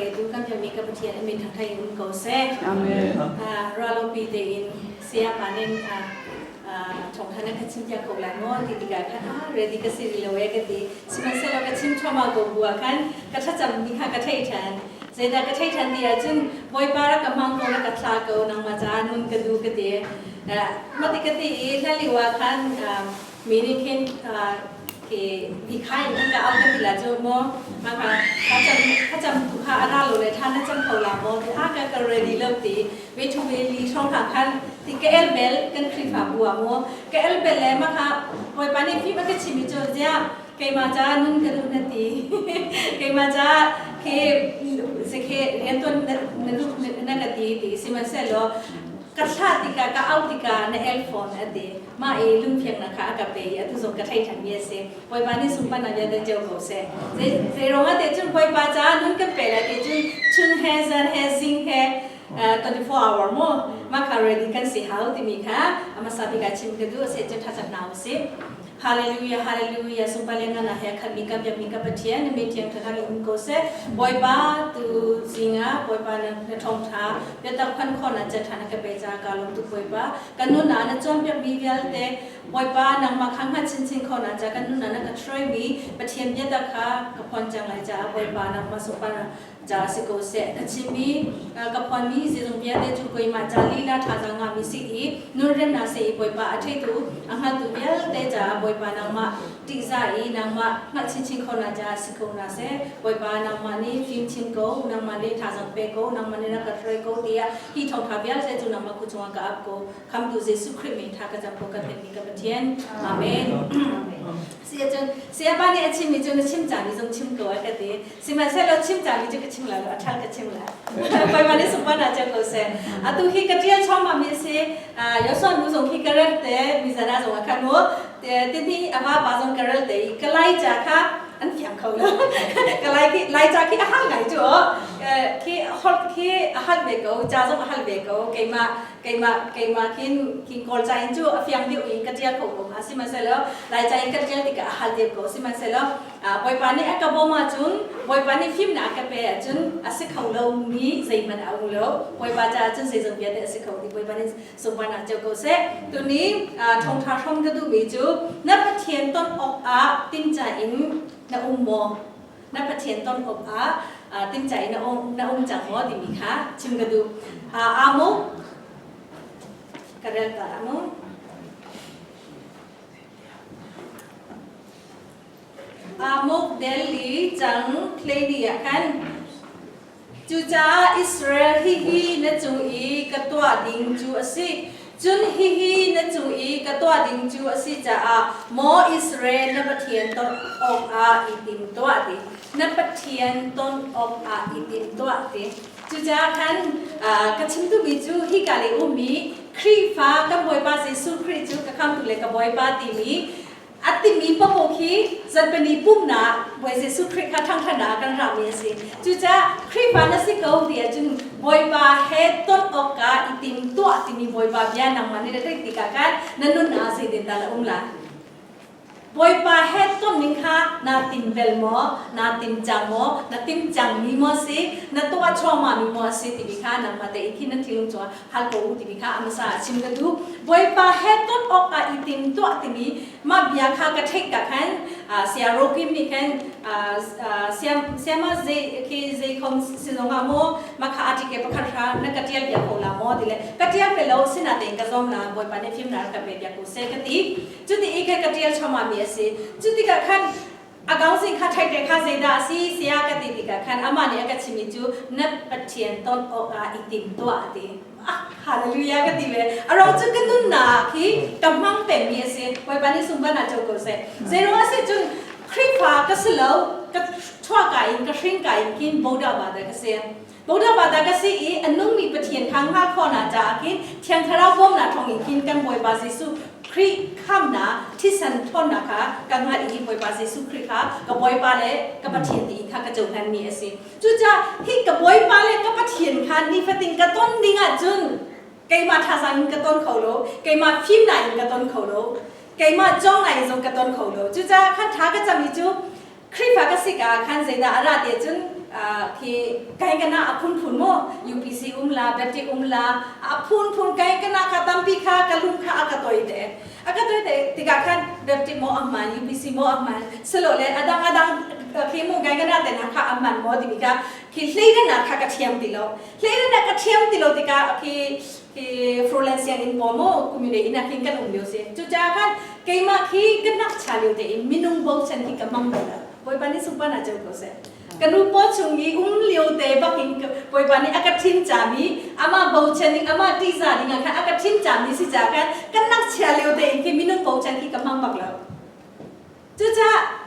petu kan biakmi ka Pathian a min thangthat in um ko seh. Amen. Ruahlopi tein sayapa nih thawngtha na ka chim piak ko lai maw ti tikah khan ah ready ka si rih lo e ka ti. Sihmanhsehlaw ka chim thluahmah ko bu ah khan ka thlacam mi kha ka theih ṭhan. Zeidah ka theih ṭhan ti ahcun Bawipa rak ka hmang ko, rak ka thla ko, nangmah caah nun ka duh ka ti. Mah ti ka ti i hlanlio ah khan mi nih khin khi bikha in an ka au ka ti la cu maw ma kha thlacam thlacam tu kha a ra lo le tha na cam ko la maw ti a ka ka ready lo ti ve thu ve li hrawng hna khan ti ka el bel kan Khrihfabu ah maw ka el bel le ma kha Bawipa nih fim a ka chim i cu zia keimah ca nun ka duh na ti keimah ca khi se khi riantuan na duh na ka ti ti sihmanhsehlaw ka thlah tikah ka au tikah na el fawn a ti Mah i lungfiangnak kha a ka pe i atu zong ka thei ṭhanmi a si. Bawipa nih sunparnak vialte cio ko seh. Zei ruangah te cun Bawipa caah nun kan pe lai ti cun chun he zan he zing he 24 hour mu mah kha ready kan si hau timi kha a hmasa bik ah chim ka duh a si cun thlacam hna u sih. Hallelujah, hallelujah, sungpa le ngan he khatmi ka biakmi ka Pathian, na min thiang thakak in um ko seh. Bawipa tu zingah Bawipa na na thawngṭha biatak phan khawhnak can ṭha na ka pe caah kaa lawm tuk Bawipa. Kan nun ah na cawnpiakmi vialte Bawipa nangmah kha hngat chinchin kho na ca kan nun ah na ka hruaimi Pathian biatak kha ka phuan cang lai caah Bawipa nangmah sunpar ca si ko seh. Ka chimmi ka phuanmi zeizong vialte cu keimah ca lila thazaang ngahmi si i nun remnak seh i Bawipa a theitu a hngaltu vialte caah Bawipa nangmah ṭihzah i nangmah hngalh chinchin kho na caah si ko hna seh. Bawipa nangmah nih fim chin ko, nangmah nih thazaang pe ko, nangmah nih rak ka hruai ko tiah hi thawngṭha vialte cu nangmah kut cungah ka ap ko. Khamtu Jesuh Khrih min tha ka cam ko kan pekmi ka Pathian. Amen. Si ahcun sayapa nih a chimmi cu na chim cangmi zong chim ko a ka ti. Sihmanhsehlaw chim cangmi cu ka chim lai lo, a ṭhal ka chim lai. Bawipa nih sunparnak cio ko seh. Atu hi ka ṭial chuahmah mi a si. Joshua nu zong khi ka rel te, mizan ah zong ah khan mu. Tihni a vapa zong ka rel te i ka lai ca kha an fiang kho lo. Ka lai khi lai ca khi a hal ngai cu aw. Khi holh khi a hal ve ko, ca zong a hal ve ko. Keimah keimah keimah khin khin kawl ca in cu a fiang deuh in ka ṭial kho ko hnga. Sihmanhsehlaw lai ca in ka ṭial tikah a hal deuh ko. Sihmanhsehlaw Bawipa nih a ka bawm ahcun Bawipa nih fimnak a ka pe ahcun a si kho lomi zeihmanh a um lo. Bawipa caah cun zeizong vialte a si kho dih. Bawipa nih sunparnak cio ko seh. Tuni thawngṭha hrawm ka duhmi cu na Pathian ton awkah timca in na um maw? Na Pathian ton awkah timca in na um cang maw timi kha chim ka duh. Amu ka rel ta amu. Amuk Delhi cang Hlei ah khan Cucaah Israel hihi na cung i ka tuah ding cu a si. Cun hihi na cung i ka tuah ding cu a si caah maw Israel na Pathian ton awkah i tim tuah ti. Na Pathian ton awkah i tim tuah ti. Cucaah khan ka chim duhmi cu hika lei ummi Khrihfa kan Bawipa Jesuh Khrih cu ka khamtu le ka Bawipa timi A timi paoh khi zarhpini pumhnak Bawi Jesuh Khrih kha ṭhangṭhan ah kan rami a si. Cucaah Khrihfa na si ko ti ahcun Bawipa he ton awkah i tim tuah timi Bawipa bia nangmah nih na theih tikah khan na nun ah zeitindah na um lai? Bawipa he ton ning kha naa tim bel maw? Naa tim cang maw? Na tim cangmi maw si? Na tuah chuahmahmi maw a si timi kha nangmah tein khin na thinlung cungah hal ko u timi kha a hmasa ah chim ka duh. Bawipa he ton awkah i tim tuah timi mah bia kha ka theih ka khan saya Rokim nih khan siama zei khi zei khom si zongah maw mah kha article pakhat hra na ka tial bia ko la maw ti le ka tial pe lo sinatein ka zom la Bawipa nih fimnak ka pe bia ko seh ka ti. Cuti i khan ka tial choma mi a si. Cu tikah khan A kaungzing kha ṭhaite kha zeidah a si siah ka ti tikah khan amah nih a ka chimmi cu na Pathian ton awkah i tim tuah a ti. Ah, hallelujah ka ti ve. A ruang cu ka nunnak hi ka hmang pengmi a si. Bawipa nih sunparnak na co ko seh. Zeiruang a si cun Khrihfa ka si lo, ka chuahka in ka hringka in khin Boda Bada ka si. Boda Bada ka si i a nungmi Pathian kha hngalh khawhnak caah khin Thiang Thlarau bawmnak thawngin khin kan Bawipa Jesuh Khrih khamnak thisen ṭhawnnak kha ka hngalh i Bawipa Jesuh Khrih kha ka Bawipa le ka Pathian tiin kha ka cohlanmi a si. Cucaah hi ka Bawipa le ka Pathian kha nifatin ka ton ding ahcun keimah thazaang in ka ton kho lo, keimah fimnak in ka ton kho lo, keimah cawngnak in zong ka ton kho lo. Cucaah khan ṭha ka cam i cu Khrihfa ka si ka khan zeidah a ra ti ahcun. Khi kai kana a phunphun mu UPC um la Baptist um la a phunphun kai kana kha tampi kha ka lung kha a ka toi te a ka toi te tikah khan Baptist maw a hmaan UPC maw a hmaan silole adang adang khi mu kai kana te na kha a hmaan maw timi kha khi hleidan kha ka thiam ti lo hleidan ka thiam ti lo tikah khi khi Froland sianginn pawl mu community inn ah khin kan um lio si cucaah khan keimah khi ka nak cha lio te in minung bochan khi ka mang bal lo Bawipa nih sunparnak ceu ko seh. Ka nu paw chung i um lio te bak in Bawipa nih a ka ṭhim cami, amah bochan ding, amah ṭihzah ding ah khan a ka ṭhim cami si caah khan ka ngakchia lio te in khi minung bochan khi ka hmang bak lo. Cucaah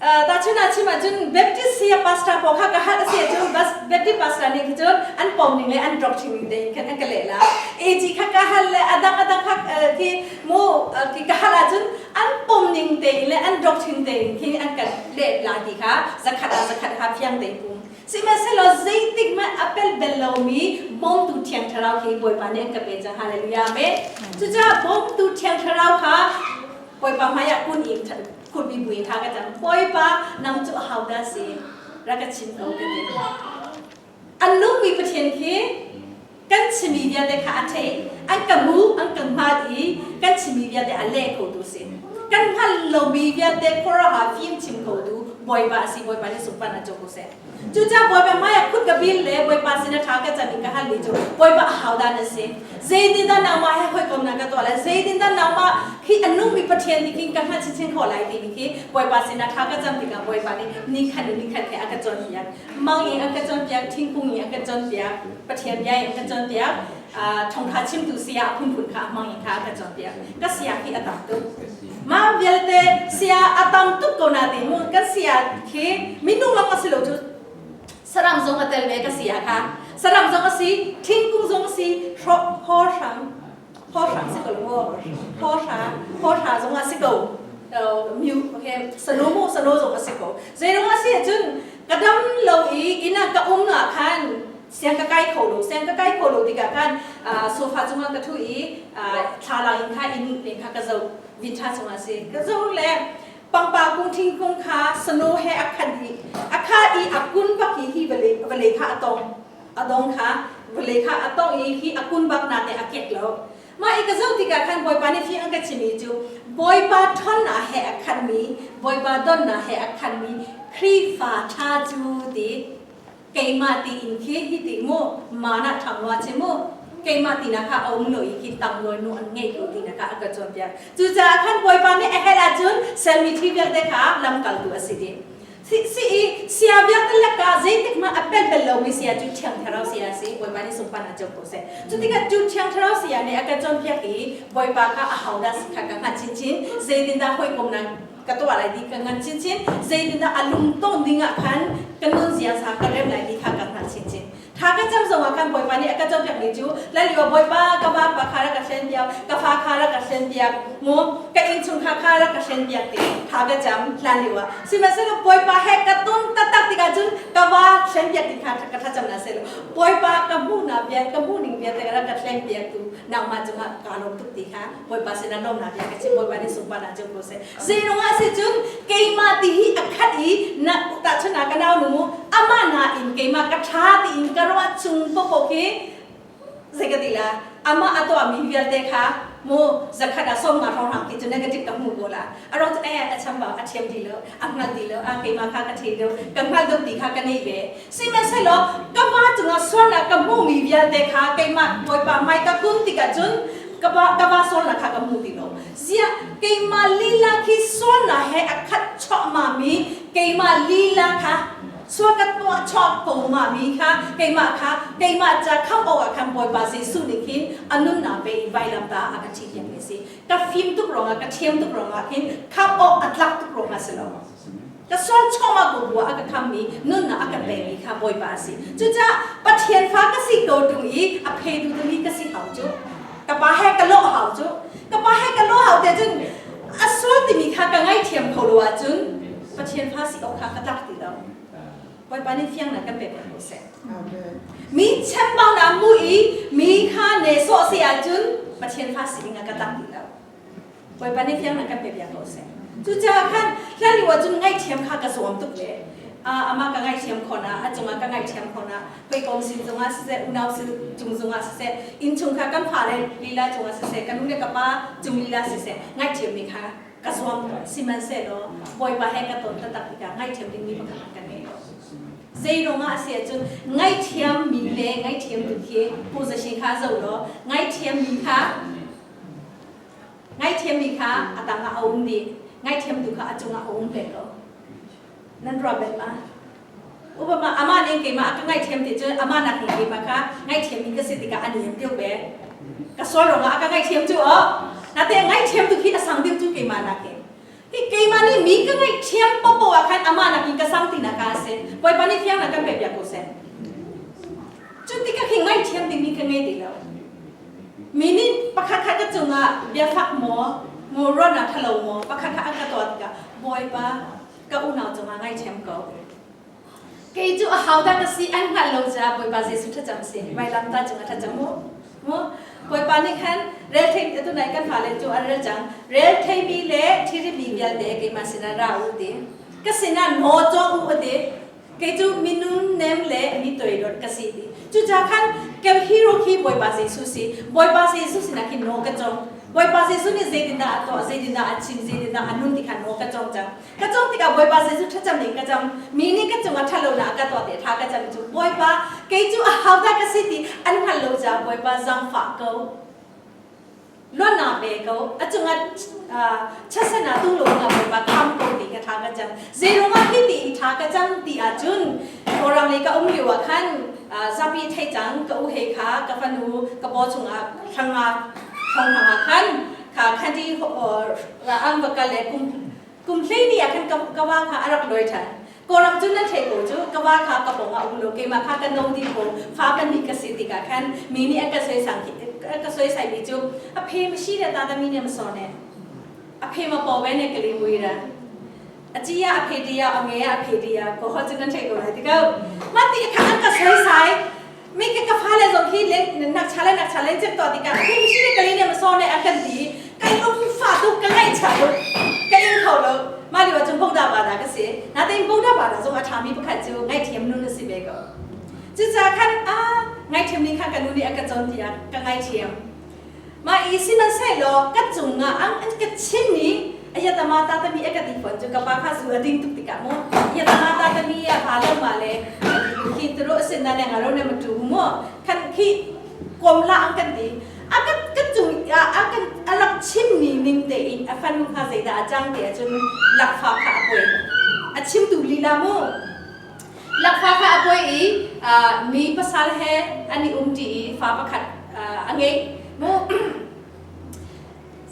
tahchun ah chim ahcun Baptist saya pastor pawl kha ka hal a si ahcun Baptist pastor nih khi cun an pom ning le an doctrine ning tein khan an ka leh la. AG kha ka hal le a dang a dang kha khi mu khi ka hal ahcun an pom ning tein le an doctrine tein khi an kan leh la ti kha zakhat ah zakhat kha fiang tein um. Sihmanhsehlaw zeitik hmanh a pel bel lomi bawmtu Thiang Thlarau khi Bawipa nih an ka pe cang. Hallelujah. Amen. Cucaah bawmtu Thiang Thlarau kha Bawipa hmaiah kun in kun i buin kha ka cam. Bawipa nang cu ahodah si? Rak ka chim ko ka ti. An nungmi Pathian khi kan chimmi vialte kha a theih. An ka hmu, an ka hngal i kan chimmi vialte a leh khotu si. Kan hngalh lomi vialte khuaruahhar fim chim khotu Bawipa a si. Bawipa nih sunparnak co ko seh. Cucaah Bawipa hmaiah khut ka bil le Bawipa sin a ṭha ka cam i ka halmi cu Bawipa ahodah na si? Zeitindah nangmah he hawikomnak ka tuah lai? Zeitindah nangmah khi a nungmi Pathian nih khin ka hngalh chinchin khawh lai timi khi Bawipa sinah ṭha ka cam tikah Bawipa nih nikhat in nikhat he a ka cawnpiak. Mang in a ka cawnpiak, thingkung in a ka cawnpiak, Pathian bia in a ka cawnpiak, thawngṭha chimtu saya a phunphun kha a hmang in kha a ka cawnpiak. Ka saya khi a tam tuk. Mah vialte saya a tam tuk ko na ti mu kan saya khi minung lawng a si lo cu saram zong a tel ve ka saya kha. Saram zong a si, thingkung zong a si, hawrhram hawrhram si ko maw? Hawrha hawrha zong a si ko. Mu okay sano mu sano zong a si ko. Zeirung a si ahcun ka dam lo i inn ah ka um ah khan siang ka kai kho lo siang ka kai kho lo tikah khan sofa cungah ka ṭhu i thlalang in kha inn ning kha ka zoh vinṭha cungah si ka zoh le pangpar kung thingkung kha snow he a khat i a kha i a kun bak i hi vawlei vawlei kha a tong a dong kha vawlei kha a tong i hi a kun bak na te a kek lo Mah i ka zoh tikah khan Bawipa nih fing an ka chimmi cu Bawipa ṭhawnnak he a khatmi, Bawipa donnak he a khatmi Khrihfa ṭha cu ti keimah tiin khi hi ti mu mana ṭhang wa chi mu keimah tinak kha a um lo i khi tang nawi nu an ngei ko tinak kha a ka cawnpiak. Cucaah khan Bawipa nih a herh ahcun sermi thil vialte kha lamkaltu a si dih. Si i sia vialte lakah zeitik hmanh a pel bal lomi sia cu Thiang Thlarau sia a si. Bawipa nih sunparnak co ko seh. Cu tikah cu Thiang Thlarau sia nih a kan cawnpiak i Bawipa kha ahodah si kha ka hngalh chinchin, zeitindah hawikomnak ka tuah lai ti ka ngan chinchin, zeitindah a lungton ding ah khan ka nunzia sa ka rem lai ti kha ka hngalh chinchin. Tha ka cam zong ah khan Bawipa nih a ka cawnpiakmi cu lalio Bawipa ka vapa kha rak ka hrenpiak, ka fa kha rak ka hrenpiak, mu ka innchungkhar kha rak ka hrenpiak ti tha ka cam hlan lio ah. Sihmanhsehlaw Bawipa he ka ton taktak tikah cun ka va hrenpiak ti kha ka thlacam na seh Bawipa ka hmuhnak bia ka hmuhning bia te rak ka hrenpiak tu nangmah cungah kaa lawm tuk ti kha Bawipa sinah lawmnak bia ka chim Bawipa nih sunparnak cu ko seh. Zeirung ah si cun keimah ti hi a khat i na tahchun ah ka nau nu mu amah nain keimah ka ṭha tiin ka ruah chung popoh khi zei ka ti la amah a tuahmi vialte kha mu zakhat ah 50 hrawng khi cu negative ka hmu ko la a ruang cu eh a chambau a thiam ti lo a hngal ti lo a keimah kha ka thei deuh ka hngal deuh ti kha ka nei ve sihmanhsehlaw ka pa cungah sualnak ka hmuhmi vialte kha keimah Bawipa hmai ka kun tikah cun ka pa ka va sualnak kha ka hmu ti lo ziah keimah lila khi sualnak he a khat chuahmahmi keimah lila kha sual ka tuah chuah ko mi kha keimah kha keimah ca khamh awkah khan Bawipa Jesuh nih khin a nunnak pe in vailam ta a ka ṭhi piakmi a si ka fim tuk ruangah ka thiam tuk ruangah khin khamh awk a tlak tuk ruangah si lo ka sual chawmah ko bua a ka khammi nunnak a ka pemi kha Bawipa a si cucaah Pathian fa ka si ko ṭung i a phetu timi ka si hau cu ka pa he ka lawh hau cu ka pa he ka lawh hau te cun a sual timi kha ka ngaithiam kho lo ahcun Pathian fa si awk kha ka tlak ti lo Bawipa nih fiang na kan pe ko seh mi chembau na mu i mi kha ne sawh si ahcun Pathian fa si ding ah ka tlak ti lo Bawipa nih fiang na kan pe piak ko seh. Cucaah khan hlan lio ahcun ngaihthiam kha ka zuam tuk ve. Amah ka ngaihthiam khawh na, a cungah ka ngaihthiam khawh na, hawikom sin zongah siseh, unau sin cung zongah siseh, innchungkhar kan fale lila cungah siseh, ka nu le ka pa cung lila siseh, ngaihthiammi kha ka zuam tawn. Sihmanhsehlaw Bawipa he ka ton taktak tikah ngaihthiam dingmi pakhat hmanh ka ngei lo. Zei ruangah a si ahcun ngaihthiammi le ngaihthiamtu khi Pu Za Shing kha zoh law ngaihthiammi kha ngaihthiammi kha a tangah a um dih, ngaihthiamtu kha a cungah a um ve ko. Nan ruah bel ma? Upama amah nih keimah a ka ngaihthiam ti cun amah nak nih keimah kha ngaihthiam mi ka si tikah a niam deuh ve. Ka sual ruangah a ka ngaihthiam cu aw. Nate ngaihthiam tu khi a sang deuh cu keimah nakin. Hi keimah nih mi ka ngaihthiam popo ah khan amah nakin ka sang ti nak a si. Bawipa nih fiang nak kan pe piak ko seh. Cu tikah khi ngaihthiam dingmi ka ngei ti lo. Mi nih pakhat khat ka cungah biafak maw, maw ruahnak ṭhalo maw pakhat khat an ka tuah tikah Bawipa ka unau cungah ngaithiam ko. Kei cu ahodah ka si an hngalh lo caah Bawipa Jesuh thlacam si. Vailamtah cungah thlacam mu. Mu. Bawipa nih khan rel thei atu nai kan fale cu an rel cang. Rel theimi le ṭhirimi vialte keimah sinah ra u ti. Ka sinah naw cawng u a ti. Kei cu minung nem le mi toidor ka si ti. Cucaah khan kan hero khi Bawipa Jesuh si. Bawipa Jesuh sinah khin naw ka cawng. Bawipa Jesuh nih zeitindah a tuah, zeitindah a chim, zeitindah a nun ti kha naw ka cawng cang. Ka cawng tikah Bawipa Jesuh thlacam ning ka cam. Mi nih ka cungah ṭhatlonak a ka tuah ti ṭha ka cam cu Bawipa kei cu ahodah ka si ti an hngalh lo caah Bawipa zaangfah ko. Luatnak pe ko. A cungah chasan ah tung lo nga Bawipa kham ko ti ka ṭha ka cam. Zeiruangah hi ti i ṭha ka cam ti ahcun Kawlram lei ka um lio ah khan zapi thei cang ka u he kha ka fanu ka paw chungah hranga thong ah khan kha khan ti ang va kal le kum kum hlei ni ah khan ka wa kha a rak loi ṭhan. Kawlram cu nan theih ko cu ka wa kha ka pawng ah um lo keimah kha ka no dih ko fa pahnih ka si tikah khan mi nih an ka soisang an ka soisai mi cu a phe ma shi le ta ta mi ne ma so ne a phe ma po ve ne ka li mui ra a chi ya a phe ti ya a nge ya a phe ti ya ko ho cu nan theih ko lai ti ko ma ti kha an ka soisai mi ka ka fa le zong khi le nak cha le nak cha le cek to tikah a phe ma shi le ka li ne ma so ne a kan ti kai um fa tu ka ngaih cha lu ka ing kho lo ma li wa chung bongda ba da ka si na te bongda ba da zong a ṭhami pakhat cu ngaihthiam nun a si ve ko cucaah khan a ngaihthiam ning khan ka nu nih a ka cawn tiah ka ngaithiam ma i sihmanhsehlaw ka cungah an ka chim i ayatama ta tami a ka ti fawn cu ka pa kha zu a ding tuk tikah mu ayatama ta tami a ha lo ma le khi turu sin na ne nga ro ne ma tu mu khan khi kom la ang kan ti a kan kan cung a kan a rak chimmi ning tein a fanu kha zeidah a cang ti ahcun lakfa kha a poi a chimtu lila mu lakfa kha a poi i mi pasal he an i umṭi i fa pakhat a ngei mu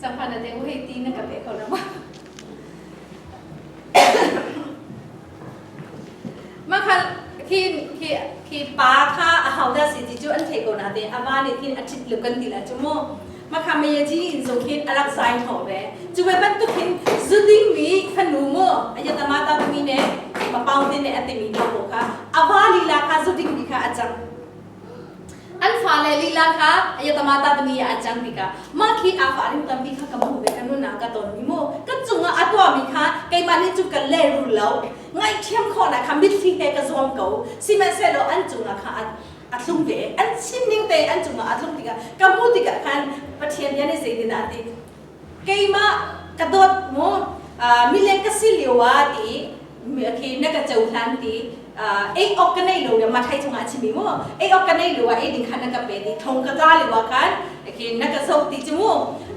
sangphan na te u hei ti na ka pe kho na ma Mah kha khi khi khi pa kha a hodah si ti cu an theih ko natein a va nih khin a ṭhit lo kan ti la cu mu. Mah kha mayaji in zong khin a rak zai hnawh ve. Cu ve bantuk hin zu dingmi fanu mu a yatama ta timi ne mapau te ne a timi hna ko kha a va lila kha zu dingmi kha a cang. An fale lila kha ayatamata timi ah a cang tikah mah khi aa fa ring tampi kha ka hmuh ve ka nunnak ka tonmi mu ka cungah a tuahmi kha keimah nih cu ka lehrul lo ngaihthiam khawhnak kha mitthli he ka zuam ko sihmanhsehlaw an cungah kha a thlung ve an chim ning te an cungah a tlung tikah ka hmuh tikah khan Pathian bia nih zeitindah a ti keimah ka dawt mu mileng ka si lio ah ti khi na ka cohlan ti ei awk ka nei lo le mathai chungah a chimi mu ei awk ka nei lo ah ei ding khan na ka pe ti thong ka tla lio ah khan khi na ka zoh ti cu mu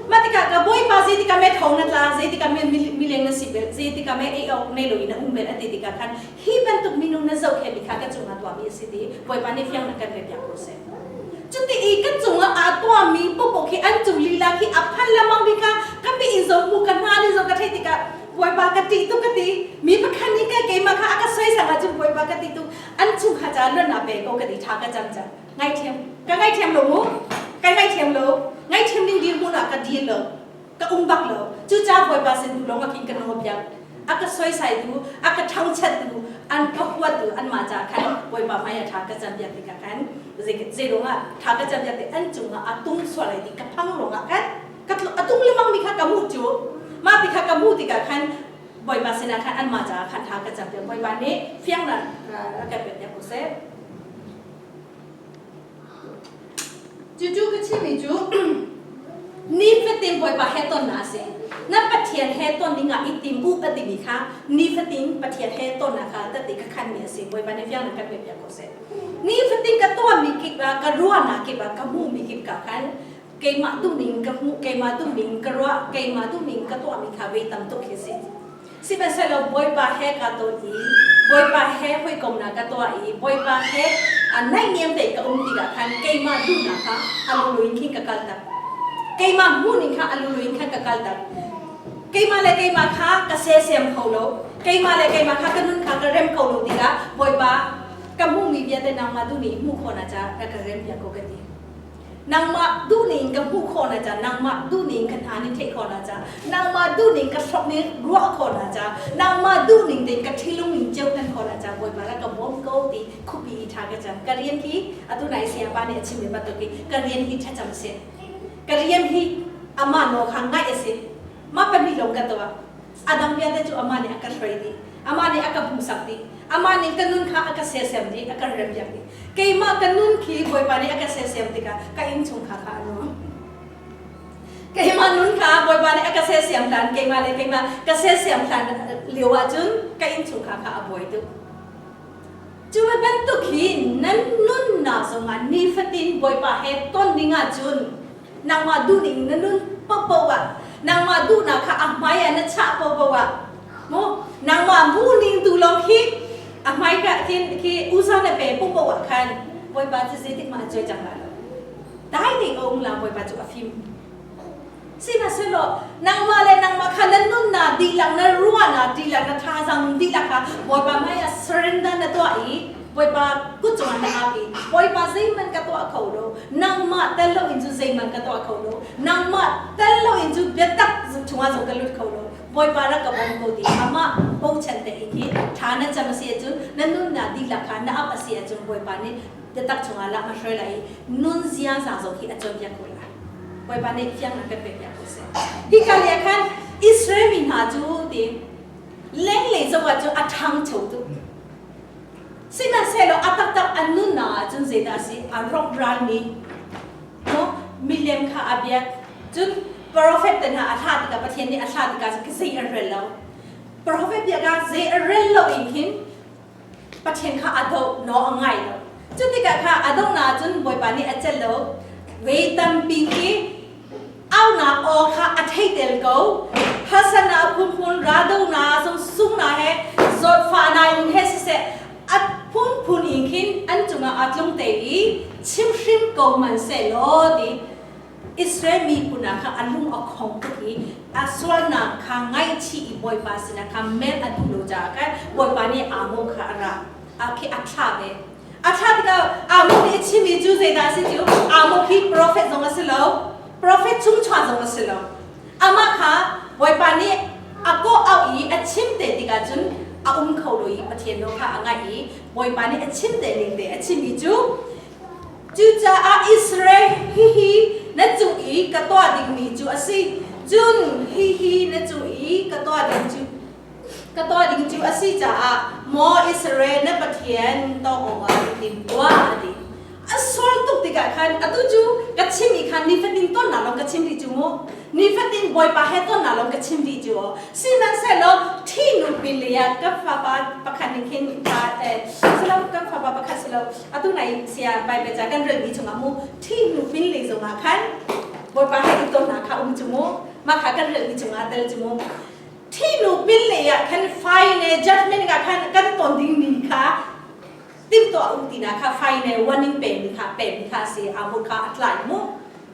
mah tikah ka bawipa zei tikah me thong na tla zei tikah me mileng na si bel zei tikah me ei awk nei lo in na um bel a ti tikah khan hi bantuk minung na zoh khe mi kha ka cungah tuahmi a si ti bawipa nih fiang na kan pe piak ko seh cuti i kan cungah aa tuahmi popo khi an cung lila khi a phan lamang mi kha ka mi in zo mu ka hna ni zo ka theih tikah Bawipa ka ṭih tuk ka ti mi pakhat nih ka keimah kha a ka soisang ahcun Bawipa ka ti tuk an chung kha ca luan ah pe ko ka ti ṭha ka cam cang ngaithiam ka ngaithiam lo mu ka ngaithiam lo ngaithiam ding dirhmun ah ka dir lo ka um bak lo cucaah Bawipa sin tu lawng ah khin ka nawl piak a ka soisai tu a ka thangchat tu an ka huat tu anmah ca khan Bawipa hmai ah ṭha ka cam piak tikah khan zei ruangah ṭha ka cam piak ti an cungah a tung sual ai ti ka phang ruangah khan ka a tung lemang mi kha ka hmuh cu mah ti kha ka hmuh tikah khan Bawipa sinah khan anmah caah khan tha ka cam piak. Bawipa nih fiangnak a kan pek piak ko seh. Cucu ka chimmi cu nifatin Bawipa he tonnak a si. Na Pathian he ton dingah i tim u a timi kha nifatin Pathian he tonnak kha tette ka khanmi a si. Bawipa nih fiangnak kan pek piak ko seh. Nifatin ka tuahmi kip ah, ka ruahnak kip ah, ka hmuhmi kip ka khan keimah duhning ka hmuh, keimah duhning ka ruah, keimah duhning ka tuahmi kha vei tam tuk hi si. Sihmanhsehlaw Bawipa he kaa ton i Bawipa he hawikomnak ka tuah i Bawipa he naihniam tein ka um tikah khan keimah duhnak kha a lulu in khin ka kaltak. Keimah hmuhning kha a lulu in khan ka kaltak. Keimah le keimah kha ka sesiam kho lo. Keimah le keimah kha ka nun kha ka rem kho lo tikah Bawipa ka hmuhmi vialte nangmah tu nih hmuh khawhnak ca rak ka rem piak ko ka ti. Nangmah duhning ka hmuh khawh na ca, nangmah duhning ka hna nih theih khawh na ca, nangmah duhning ka hrok nih ruah khawh na ca, nangmah duhning tein ka thilung in ceu hnan khawh na ca, Bawipa rak ka bawm ko ti khupi i tha ka cam. Ka rian hi atu nai sayapa nih a chimmi bantuk hi ka rian hi thlacam a si. Ka rian hi amah nawl kha ngaih a si. Mah pahnih lawng ka tuah. A dang vialte cu amah nih a ka hruai dih. Amah nih a ka hmuhsak dih. Amah nih ka nun kha a ka sersiam dih, a ka rempiak dih. Keimah ka nun khi Bawipa nih a ka sersiam tikah ka innchungkhar kha a nuam. Keimah nun kha Bawipa nih a ka sersiam hlan, keimah le keimah ka sersiam hlan lio ahcun ka innchungkhar kha a buai tuk. Cu bantuk hi nan nunnak zongah nifatin Bawipa he ton ding ahcun nangmah duhning na nun paohpaoh ah nangmah duhnak kha a hmai ah na chah paohpaoh ah mu nangmah hmuhning tu lawng khi a hmai ka khin khi usa na pe paohpaoh ah khan Bawipa cu zeitik mah a cuai cang lai lo dai ding a um la Bawipa cu a fim sihmanhsehlaw nangmah le nangmah kha na nunnak dihlak na ruahnak dihlak na thazaang dihlak kha Bawipa hmai ah surrender na tuah i Bawipa kut cungah na ap i Bawipa zeihmanh ka tuah kho lo nangmah tel loin cu zeihmanh ka tuah kho lo nangmah tel loin cu biatak chungah zong ka lut kho lo Bawipa rak ka bawm ko ti amah bochan te in hi tha na cam a si ahcun na nunnak dihlak kha na ap a si ahcun Bawipa nih biatak chungah lak a hruai lai i nun ziaza zong hi a cawnpiak ko lai Bawipa nih fiang an kan pekpiak ko seh hika lei ah khan Israel mi hna cu ti lenglei zoh ah cu a ṭhangcho tuk Sihmanhsehlaw a taktak an nunnak ahcun zeidah a si? A rawkralmi no milem kha a biak. Cun profet te hna a thlah tikah Pathian nih a thlah tikah cun zei a rel lo. Profet bia kha zei a rel lo in khin Pathian kha a doh no a ngai lo. Cu tikah kha a donghnak ahcun Bawipa nih a celh lo. Vei tampi khi aunak aw kha a theitel ko. Harsatnak phunphun raldonak sung he zawtfahnak in he siseh a phunphun in khin an cungah aa tlung te i chimhrim ko hmanhsehlaw ti Israel miphun ah kha a lung a khong tuk i a sualnak kha ngaihchih i Bawipa sinah kha mer a duh lo caah khan Bawipa nih Amo kha a ra a khi a thlah ve. A thlah tikah Amo nih a chimmi cu zeidah a si cu Amo khi profet zong a si lo, profet chungchuah zong a si lo. Amah kha Bawipa nih a kawh auh i a chim te tikah cun a um kho lo i Pathian nawl kha a ngaih i Bawipa nih a chim te ning te a chimmi cu cucaah Israel hihi na cung i ka tuah dingmi cu a si cun hihi na cung i ka tuah ding cu ka tuah ding cu a si caah maw Israel na Pathian tawk awkah i tim tuah a ti. A sual tuk tikah khan atu cu ka chim i khan nifatin tonnak lawng ka chim rih cu mu. Nifatin Bawipa he tonnak lawng ka chim rih cu. Sihmanhsehlaw ṭhinu pin lei ah ka fapa pakhat nih khin silo ka fapa pakhat silo atu nai sia Bible ca kan relmi chungah mu ṭhinu pin lei zongah khan Bawipa he i tonnak kha um cu mu. Mah kha kan relmi chungah tel cu mu. Thinu pin lei ah khan final judgment ah khan kan ton ding mi kha timtuah um tina kha final warning pe mi kha pe mi kha si a mu kha a tlai mu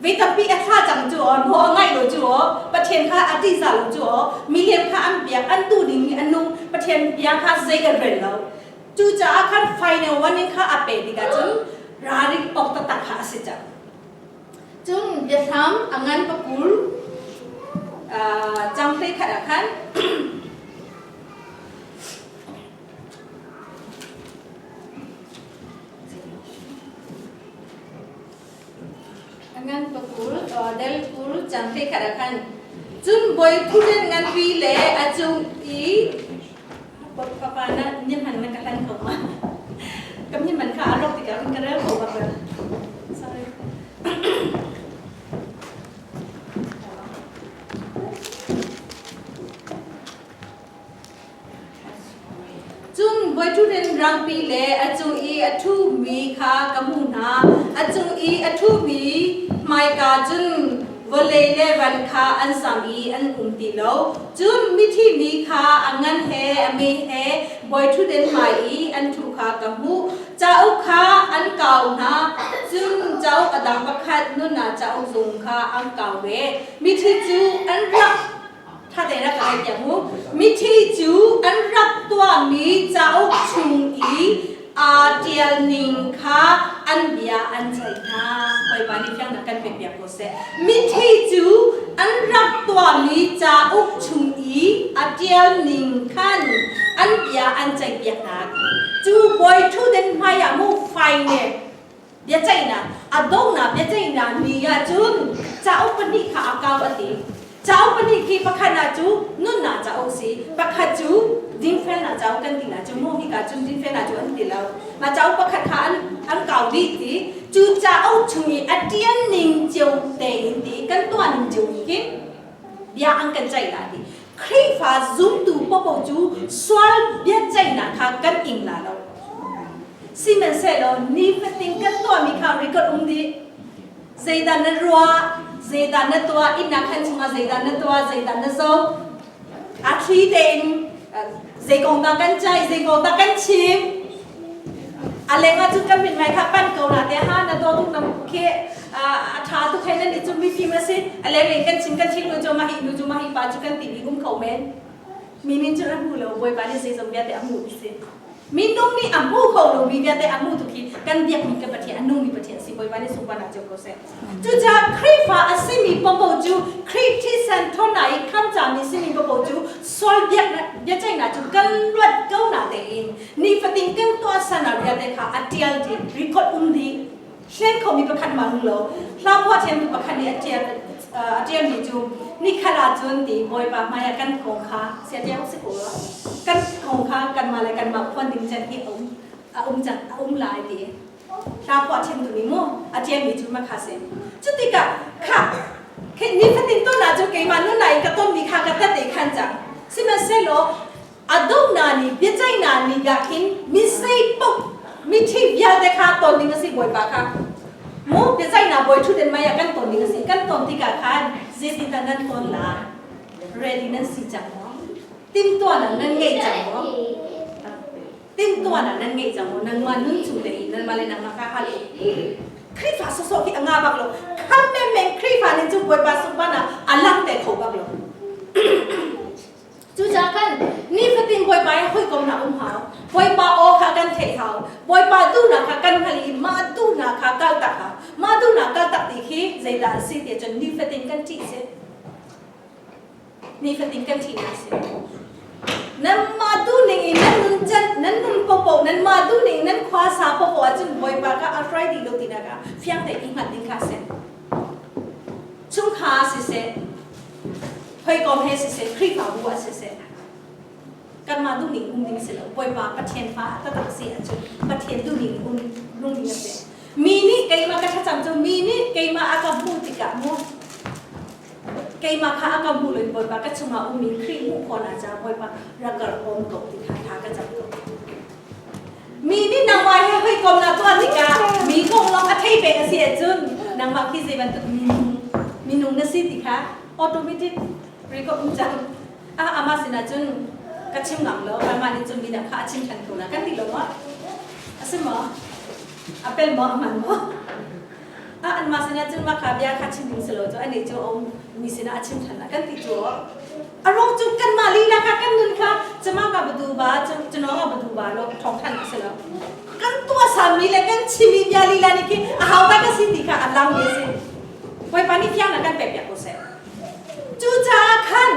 ve tampi a thla cang cu o no a ngai lo cu o pathian kha a ti za lo cu o milian kha an biak an tu ding mi an nung pathian bia kha zei an rel lo cu caah khan final warning kha a pe tikah cun raring ok taktak kha a si cang Cun biahram a ngan pakul cang 11 ah khan a ngan pakul del 20 cang 11 ah khan. Cun bawi thutden nganpi le a cung i papa na ni hman na ka hlan ko ma? Kam ni man kha a rawk tikah ka rel ko bak. Sorry. Cun bawiṭhutden rangpi le a cung i a ṭhumi kha ka hmuh hna. A cung i a ṭhumi hmaika cun vawlei le van kha an sam i an um ti lo. Cun mithi mi kha a ngan he a me he bawiṭhutden hmai i an ṭhu kha ka hmuh. Cauk kha an kau hna, cun cauk a dang pakhat nunnak cauk zung kha an kau ve. Mithi cu an rak Ṭha tein rak ka ngaihpiak mu. Mithi cu an rak tuahmi cauk chung i aa ṭial ning kha an bia an ceih hna. Bawipa nih fiangnak kan pekpiak ko seh. Mithi cu an rak tuahmi cauk chung i a ṭial ning khan an bia an ceihpiak hna. Cu bawi ṭhutden hmaiah mu fai ne biaceihnak a donghnak biaceihnak ni ah cun cauk pahnih kha a kau a ti. Cauk pahnih khi pakhat ah cu nunnak cauk si, pakhat cu dingfelnak cauk kan ti na cu mu hika cun dingfelnak cu an ti lo. Mah cauk pakhat kha an an kau dih ti. Cu cauk chung i a ṭian ning cio tein ti kan tuah ning cio hi khi bia an kan ceih la ti. Khrihfa zumtu popo cu sual biaceihnak kha kan ing la lo. Sihmanhsehlaw nifatin kan tuahmi kha record um dih. Zeidah na ruah, zeidah na tuah, innak khan chungah zeidah na tuah, zeidah na zoh. A thli tein zei kong dah kan ceih, zei kong dah kan chim. A lengah cun kan mithmai kha pan ko na te ha na daw tuk na khi a tha tuk he nan i cu mifim a si. A lenglei kan chim kan thil nu cu mah hi nu cu mah hi pa cu kan ti mi um kho men. Mi nih cun a hmu lo, Bawipa nih zeizong vialte a hmuh ti si. Minung nih a hmu kho lomi vialte a hmu tu khi kan biakmi kan Pathian a nungmi Pathian si Bawipa nih sunparnak cio ko seh. Cucaah Khrihfa a simi popo cu Khrih thisen thawnnak i khamcami simi popo cu sual biaknak biaceihnak cu kan luat ko na tein nifatin kan tuahsernak vialte kha a ṭial dih record um dih hlen khomi pakhat ma hung lo hla phuah thiamtu pakhat nih a ṭial a ṭialmi cu nikhat ahcun ti Bawipa hmaiah kan kong kha sia tiang si ko rua kan kong kha kanmah le kanmah phuan ding can hi a um a um cang a um lai ti hla phuah thiamtu nih mu a ṭialmi cu ma kha si cu tikah kha nifatin ton ah cu keimah nunnak in ka tonmi kha ka tat i khan cang sihmanhsehlaw a donghnak ni biaceihnak ni ah khin mi zeipaoh mithi vialte kha ton ding a si Bawipa kha mu biaceihnak bawi ṭhutden mei ah kan ton ding a si kan ton tikah khan zeitindah nan ton la ready nan si cang maw timhtuahnak nan ngei cang maw timhtuahnak nan ngei cang maw nangmah nun chung te i nanmah le nangmah kha hal u Khrihfa sawsawh khi a nga bak lo kham menmen Khrihfa nih cu Bawipa sunparnak a lang te kho bak lo Cucaah khan nifatin Bawipa he hawikomnak um hau. Bawipa aw kha kan theih hau. Bawipa duhnak kha kan hngalh i mah duhnak kha kaltak hau. Mah duhnak kaltak ti khi zeidah a si ti cun nifatin kan ṭih si. Nifatin kan ṭihnak si. Nanmah duhning in nan nun can, nan nun popo, nanmah duhning nan khua sa popo ahcun Bawipa kha a hruai dih lo tinak ah fiang tein i hngalh ding kha a si. Chungkhar siseh, hawikom he siseh, Khrihfabu ah siseh, kanmah duhning um ding si lo. Bawipa Pathian fa taktak si ahcun Pathian duhning um nung ding a si. Mi nih keimah ka thlacam cu mi nih keimah a ka hmuh tikah mu keimah kha a ka hmuh loin Bawipa ka chungah ummi Khrih hmuh khawhnak caah Bawipa rak ka awm ko ti kha tha ka cam ko. Mi nih nangmah he hawikomnak tuah tikah mi kong lawng a thei peng a si ahcun nangmah khi zei bantuk minung minung na si ti kha automatic record um cang. Ah amah sinah cun ka chim ngam lo, amah nih cun midang kha a chim ṭhan ko la kan ti lo maw? A si maw? A pel maw? A hman maw? Ah anmah sinah cun mah kha bia kha chim ding si lo cu anih cu a um mi sinah a chim ṭhan la kan ti cu. A ruang cu kanmah lila kha kan nun kha cama ka badu ba cunong ka badu ba lo thawng than a si lo. Kan tuah sami le kan chimi bia lila nih khi a hau ta ka si ti kha a lang mi a si. Bawipa nih fiang na kan pek piak ko seh. Cucaah khan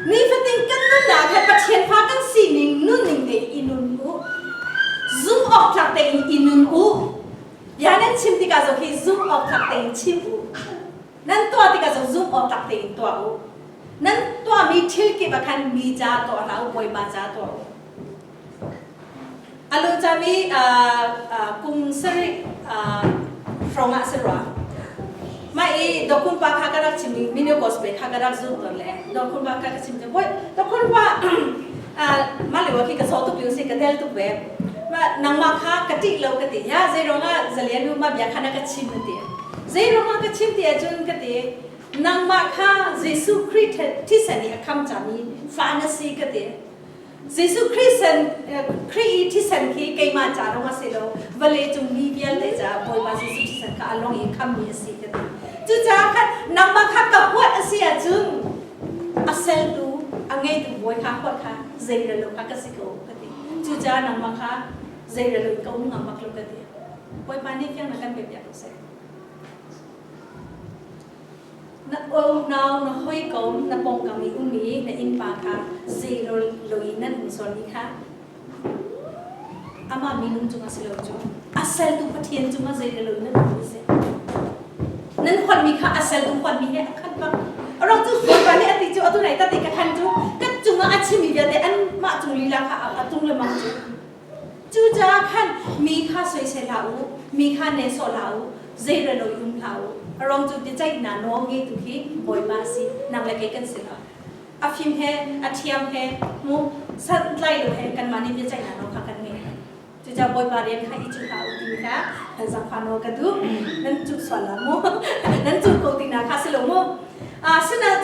nifatin kan nunnak khan Pathian fa kan sining nunning te i nun u. Zumh awk tlak tein i nun u. Bia nan chim tikah zong hi zumh awk tlak tein chim u. Nan tuah tikah zong zumh awk tlak tein tuah u. Nan tuahmi thil kip ah khan mi ca tuah hlah u, Bawipa ca tuah u. A lungcami kum sarih hrawng ah si rua. Mah i dokhun pa kha ka rak chim i mino gospel kha ka rak zul tawn le dokhun pa kha ka chim cu boy dokhun pa mah lio khi ka saw tuk lio si ka tel tuk ve. Mah nangmah kha ka ṭih lo ka ti. Ya zeiruang ah zalian nu mah bia kha na ka chim na ti. Zeiruang ah ka chim ti ahcun ka ti. Nangmah kha Jesuh Khrih thisen i a kham cami fa na si ka ti. Jesuh Khrih sen Khrih i thisen khi keimah ca lawng a si lo, vawlei cung mi vialte caah Bawipa Jesuh thisen kha a lawng i khammi a si ka ti. Cucaah khan nangmah kha ka huat a si ahcun a seltu, a ngeitu bawi kha huat kha zeirello kha ka si ko ka ti. Cucaah nangmah kha zeirello in ka um ngam bak lo ka ti. Bawipa nih fiang na kan pe piak ko seh. Na unau, na hawikom, na pawngkam i ummi na innpa kha zeirawl loin nan um sualmi kha amah minung cungah si lo cu a sertu Pathian cungah zeirawl loin nan um si. Nan huatmi kha a sertu huatmi he a khat bak. A rak cu Bawipa nih a ti cu atu nai tate ka khan cu ka cungah a chimmi vialte anmah cung lila kha a tung lengmang cu. Cucaah khan mi kha soisel hlah u, mi kha nehsawh hlah u, zeirelo i um hlah u. A ruang cu biaceihnak nawl ngeitu hi Bawipa a si, nang le kei kan si lo. A fim he, a thiam he, mu santlai lo he kanmah nih biaceihnak nawl kha kan ngei. Cucaah Bawipa rian kha i cuh hlah u timi kha nan zaangfah nawl ka duh. Nan cuh sual la mu. Nan cuh ko tinak kha si lo mu. Asinain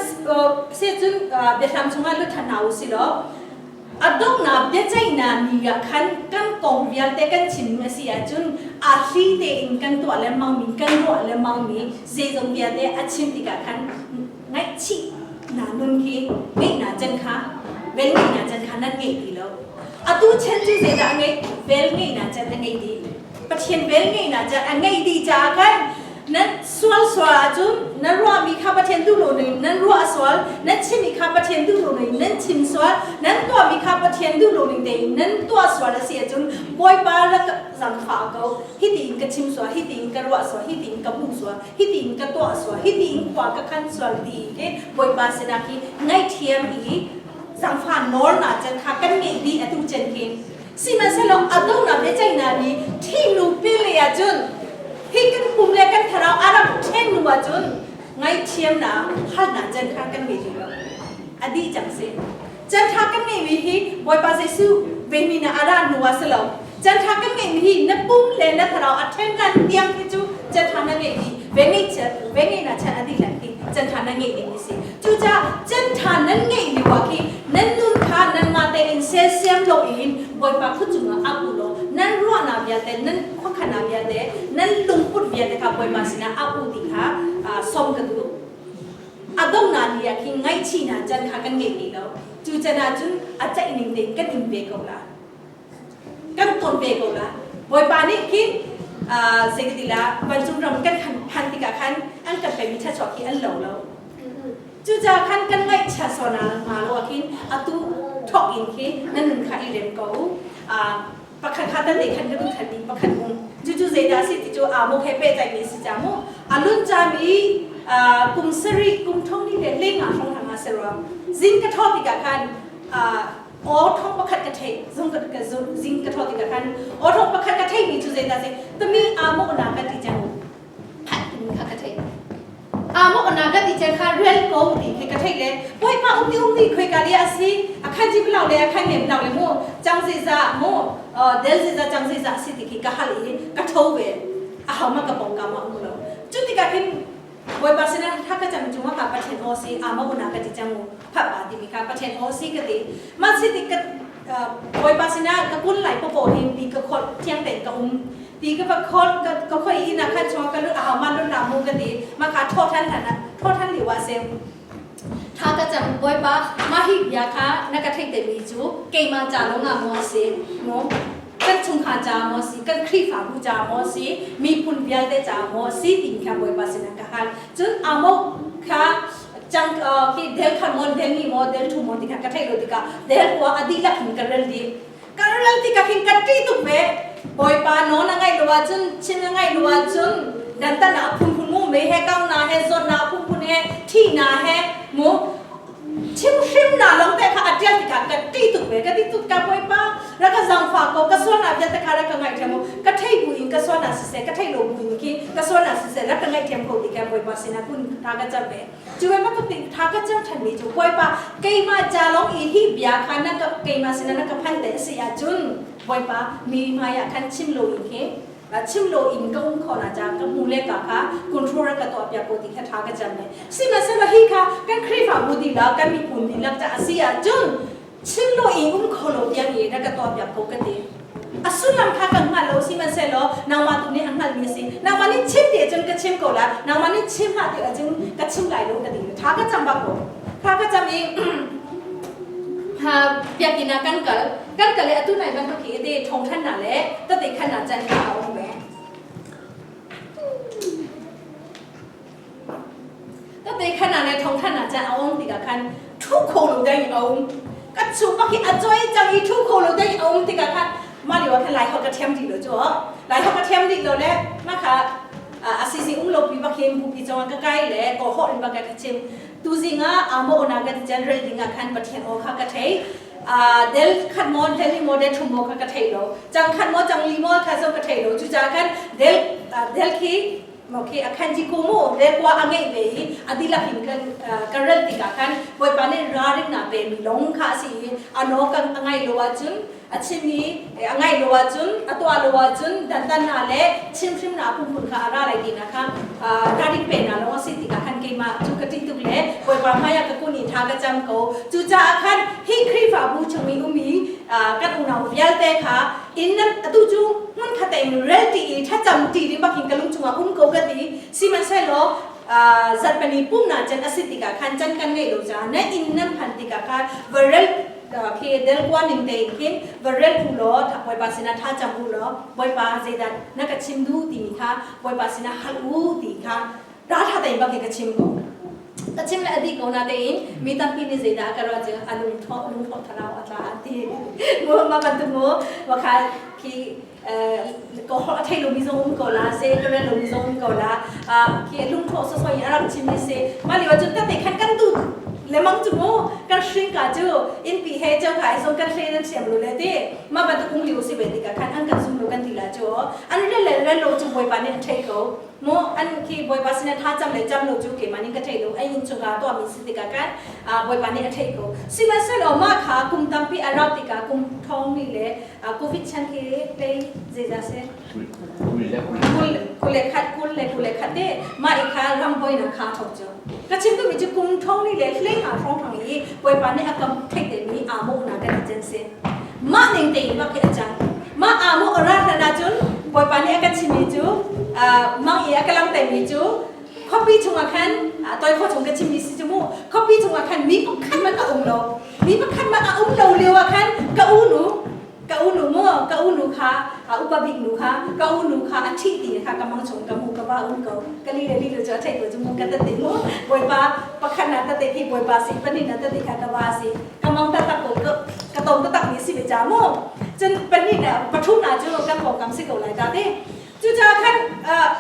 cun biahlam chungah lut ṭhan hna u si law A donghnak biaceihnak ni ah khan kan kong vialte kan chim a si ahcun a hli tein kan tuah lengmangmi, kan ruah lengmangmi zeizong vialte a chim tikah khan ngaihchih na nun khi ngeihnak can kha vel ngeihnak can kha nan ngei ti lo. Atu chan cu zeidah a ngeih? Vel ngeihnak can a ngei dih. Pathian vel ngeihnak can a ngeih dih caah khan Nan sual sual ahcun nan ruahmi kha Pathian duh lo ning nan ruah sual, nan chimmi kha Pathian duh lo ning nan chim sual, nan tuahmi kha Pathian duh lo ning tein nan tuah sual a si ahcun Bawipa rak zangfah ko. Hi tiin ka chim sual, hi tiin ka ruah sual, hi tiin ka hmuh sual, hi tiin ka tuah sual, hi tiin khua ka khan sual ti hi Bawipa sinah hi ngaihthiam i zangfah nawlnak chan kha kan ngeih dih atu chan khi. Sihmanhsehlaw a donghnak biaceihnak nih ṭhihnu pile ahcun hi kan pum le kan thlarau a rak ṭhen hnu ahcun ngaihthiamnak halnak can kha kan ngei ti lo. A dih cang si. Can ṭha kan ngeihmi hi Bawipa Jesuh vemi na a ra hnu ah si lo. Can ṭha kan ngeihmi hi na pum le na thlarau a ṭhen hlan tiang hi cu can ṭha na ngeih dih. Ve ngeihchiat, ve ngeihnak chan a dih hlan khi can ṭha na ngeih ding a si. Cucaah can ṭha nan ngeih lio ah khi nan nun kha nanmah tein sersiam loin Bawipa kut cungah ap u law nan ruahnak vialte, nan khuakhannak vialte, nan lungput vialte kha Bawipa sinah ap u ti kha sawm ka duh. A donghnak ni ah khin ngaihchihnak can kha kan ngei ti lo. Cu can ah cun a ceih ning tein kan in ve ko la. Kan ton ve ko la. Bawipa nih khin zei ka ti la vancung ram kan phan tikah khan an kan pemi thluachuah khi an lo lo. Cucaah khan kan ngaihchia sual hnga lo ah khin atu thawk in khi nan nun kha i rem ko. Pakhat kha tan khan ka duh than ding pakhat um. Cucu zeidah a si ti cu aa he pehtlaihmi a si ca mu. A lun cami kum sarih kum thong ni le lengah hrawng hna nga si rua. Zing ka thawh tikah khan aw thong pakhat ka theih zung ka zing ka thawh tikah khan aw thong pakhat ka theihmi cu zeidah si tami aa mawh na ka ti cang phat timi kha ka theih. Amo na ka ti chen kha rel ko ti khi ka theih le bawipa um ti um ti khoi ka li a si a khan ji blau le a khan nem blau le mu chang zi za mu del zi za chang zi za si ti khi ka hal i ka tho ve a hau ma ka pong ka ma um lo chu ti ka khin bawipa sina tha ka cham chunga ka pathen o si amo na ka ti chang mu pha pa ti mi kha pathen o si ka ti ma si ti ka bawipa sina ka kun lai po po hin ti ka khol thiang ten ka um Ti ka va khol ka khoi inn ah khan chungah ka lut a hau ma lut na mu ka ti ma kha tho than than tho than liu ah sem tha ka cam bawipa ma hi bia kha na ka theih te mi cu keimah ca lawng ah maw si mu kan chungkhar ca maw si kan Khrihfabu ca maw si miphun vialte ca maw si tin kha bawipa sinah ka hal cun amo kha chang khi del khan mon del ni mo del thu mo ti kha ka theih lo tikah del kwa adi lak in ka rel di Kan rel tikah khin kan ṭih tuk ve. Bawipa nawl a ngaih lo ahcun, chin a ngaih lo ahcun, dantatnak a phunphun mu, mei he kangnak he, zawtnak a phunphun he, thihnak he, mu. Chimhrim na long te kha a ṭial tikah ka ṭih tuk ve. Ka ti tuk ka Bawipa, rak ka zaangfah ko, ka sualnak vialte kha rak ka ngaihthiam u. Ka thei bu in ka sualnak siseh, ka theih lo bu in khi ka sualnak siseh, rak ka ngaihthiam ko ti kha Bawipa sinah kun tha ka cam ve. Cu ve bantuk tin tha ka cam ṭhanmi cu Bawipa, keimah ca lawng i hi bia kha na ka keimah sinah na ka phan te a si ahcun Bawipa mi hmaiah khan chim lo in khi chim lo in ka um khawh na ca ka hmu le ka kha control rak ka tuah piak ko ti kha tha ka cam ne. Sihmanhsehlaw hi kha kan Khrihfabu dihlak kan miphun dihlak ca a si ahcun chim lo in um kho lo tiang i rak ka tuah piak ko ka ti. A sullam kha ka hngal lo, sihmanhsehlaw nangmah tu nih a hngalmi a si. Nangmah nih chim ti ahcun ka chim ko lai, nangmah nih chim hlah ti ahcun ka chim lai lo ka ti. Tha ka cam bak ko. Tha ka cam i biakinn ah kan kal. Kan kal i atu nai bantuk hi te thawngthan na le tate khan na can ka a um ve. Tate khan na le thawngthan na can a um tikah khan thu kho lo ding a um. Ka chu bak hi a choi cang i thu kho lo ding a um tikah khan mah lio ah khan lai holh ka thiam dih lo cu. Lai holh ka thiam dih lo le mah kha a sisi um lo pi bak hin bupi cungah ka kai le ko holh in bak ka chim. Tuzing ah amo na ka ti general ding ah khan Pathian aw kha ka thei. Del khat maw del li maw del thum maw kha ka thei lo. Cang khat maw cang li maw kha zong ka thei lo. Cucaah khan del del khi maw khi a khan ji ko mu del kwa a ngeih ve i a dihlak in kan ka rel tikah khan Bawipa nih ralrin na pe mi lawng kha a si i a naw kan a ngaih lo ahcun a chim i a ngaih lo ahcun a tuah lo ahcun dantan na le chimhrim na phunphun kha a ra lai ti na kha ralring pe na lawng a si tikah khan keimah cu ka ṭih tuk le Bawipa hmaiah ka kun i tha ka cam ko. Cucaah khan hi Khrihfabu chung i um i kan unau vialte kha inn nan atu cu hmun khat in rel ṭi i thlacam ṭi ding bak hin ka lung chungah um ko ka ti. Sihmanhsehlaw zarhpini pumhnak can a si tikah khan can kan ngeih lo caah na inn nan phan tikah khan va rel khi del kua ning tein khin va rel u law Bawipa sinah tha cam u law Bawipa zeidah na ka chim duh timi kha Bawipa sinah hal u ti kha raltha tein bak hi ka chim ko. Ka chim le a dih ko na tein mi tampi nih zeidah ka ruah cu a lungthawh lungthawh thalau a tla an ti. Mu ma bantuk mu wa kha khi ko a thei lomi zong um ko la se ka rel lomi zong um ko la khi lungthawh sawsawh in a rak chim mi si. Mah lio ahcun tate khan kan tu lemang cu mu kan hring ka cu innpi he cheu kha zong kan hle nan thiam lo le ti mah bantuk um lio si ve tikah khan an kan zum lo kan ti la cu an rel le rel lo cu Bawipa nih a thei ko. Mu an khi Bawipa sinah tha cam le cam lo cu keimah nih ka thei lo. Ai inn chungah tuahmi si tikah khan Bawipa nih a theih ko. Sihmanhsehlaw mah kha kum tampi a rauh tikah kum thong li le COVID chan khi pei zeizah si? 21 kul le 21 te mah i kha ram buainak kha thok cu. Ka chim duhmi cu kum thong li le hlei nga hrawng hrang i Bawipa nih a kam theih temi aa mawhnak kan i cen si. Mah ning tein bak hi a cang. Mah aa mawh a rat hlan ahcun Bawipa nih a ka chimmi cu mang i a ka langhtermi cu khuapi chungah khan toi khua chung ka chimmi si cu mu khuapi chungah khan mi pakhat hmanh a um lo. Mi pakhat hmanh a um lo lio ah khan ka unu ka unu mu ka unu kha upa bik nu kha ka unu kha a ṭhih ti kha ka mang chung ka mu ka va um ko. Ka li le li lo cu a theih ko cu mu ka tate mu Bawipa pakhat na tate khi Bawipa si pahnih na tate kha ka va si ka mang taktak ko ka tom taktak mi si ve ca mu. Cun pahnih na pathum na cu kan pawngkam si ko lai ta te. Cucaah khan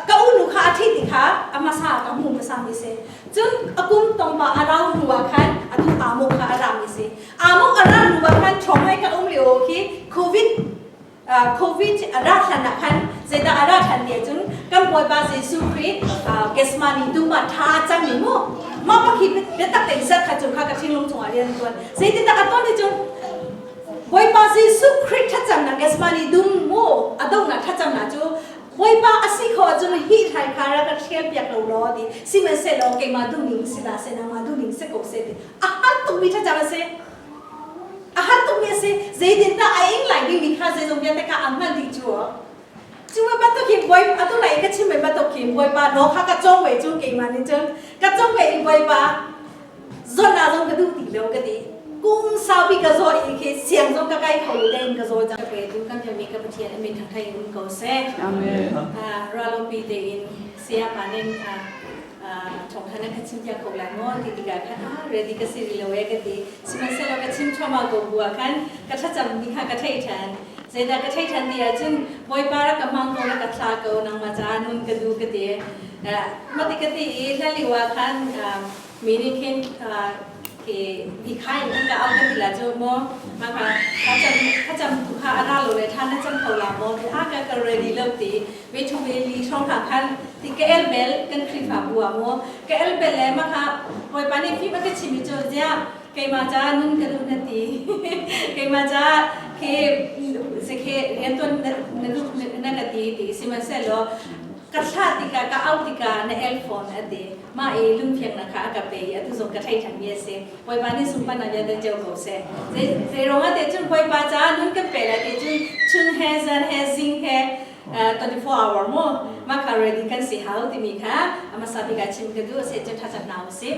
ka unu kha a ṭhih ti kha a hmasa ka hmu hmasa mi si. Cun a kum tongpa a rau hnu ah khan atu amok kha a ra mi si. Amok a ra hnu ah khan ṭhawng ai ka um lio khi COVID COVID a ra hlan ah khan zeidah a ra hlan ti ahcun kan Bawipa Jesuh Khrih Gethsemane dum ah tha a cang mi mu. Mah bak hi biatak tein zat kha cu kha ka thinlung chungah rian a ṭuan. Zeitindah a tuan ti cun Bawipa Jesuh Khrih thlacamnak Gethsemane dum mu a donghnak thlacamnak cu Bawipa a si kho ahcun hi hrai kha rak ka ṭhial piak lo law ti sihmanhsehlaw keimah duhning si hlah seh nangmah duhning si ko seh ti a har tukmi thlacam a si. A har tukmi a si. Zeitindah a ing lai dingmi kha zeizong vialte kha a hngalh dih cu. Cu bantuk hin Bawi atu lai ka chim ve bantuk hin Bawipa naw kha ka cawng ve cu keimah nih cun ka cawng ve i Bawipa zawn ah zong ka duh ti lo ka ti. Kum saupi ka zaw i khi siang zong ka kai kho lo tein ka zaw cang. Ka pe tu kan mi ka Pathian a min thangthai in um ko seh. Amen. Ralopi tein sayapa nin thawngtha na ka chim piak ko lai maw ti tikah khan ah ready ka si rih lo ee ka ti. Sihmanhsehlaw ka chim thluahmah ko bu ah khan ka thlacam mi kha ka theih ṭhan. Zeidah ka theih ṭhan ti ahcun Bawipa rak ka hmang ko rak ka thla ko nangmah caah nun ka duh ka ti. Mah ti ka ti i hlan lio ah khan mi nih khin. Khi mi kha in kan ka au kan ti la cu maw ma kha thlacam thlacam tu kha a ra lo le tha na cam kho la maw ti a ka ka ready lo ti ve chung ve li hrawng hna khan ti ka el bel kan Khrihfabu ah maw ka el bel le ma kha Bawipa nih fim a ka chim i cu zia keimah ca nun ka duh na ti keimah ca khi khi riantuan na duh na ka ti ti sihmanhsehlaw ka thlah tikah ka auh tikah na el fawn a ti. Mah i lungfiangnak kha a ka pe i atu zong ka thei ṭhanmi a si. Bawipa nih sunparnak vialte ceu ko seh. Zei ruangah te cun Bawipa caah nun kan pe lai ti cun chun he zan he zing he 24 hour mu mah kha ready kan si hau timi kha a hmasa bik ah chim ka duh a si cun thlacam hna u sih.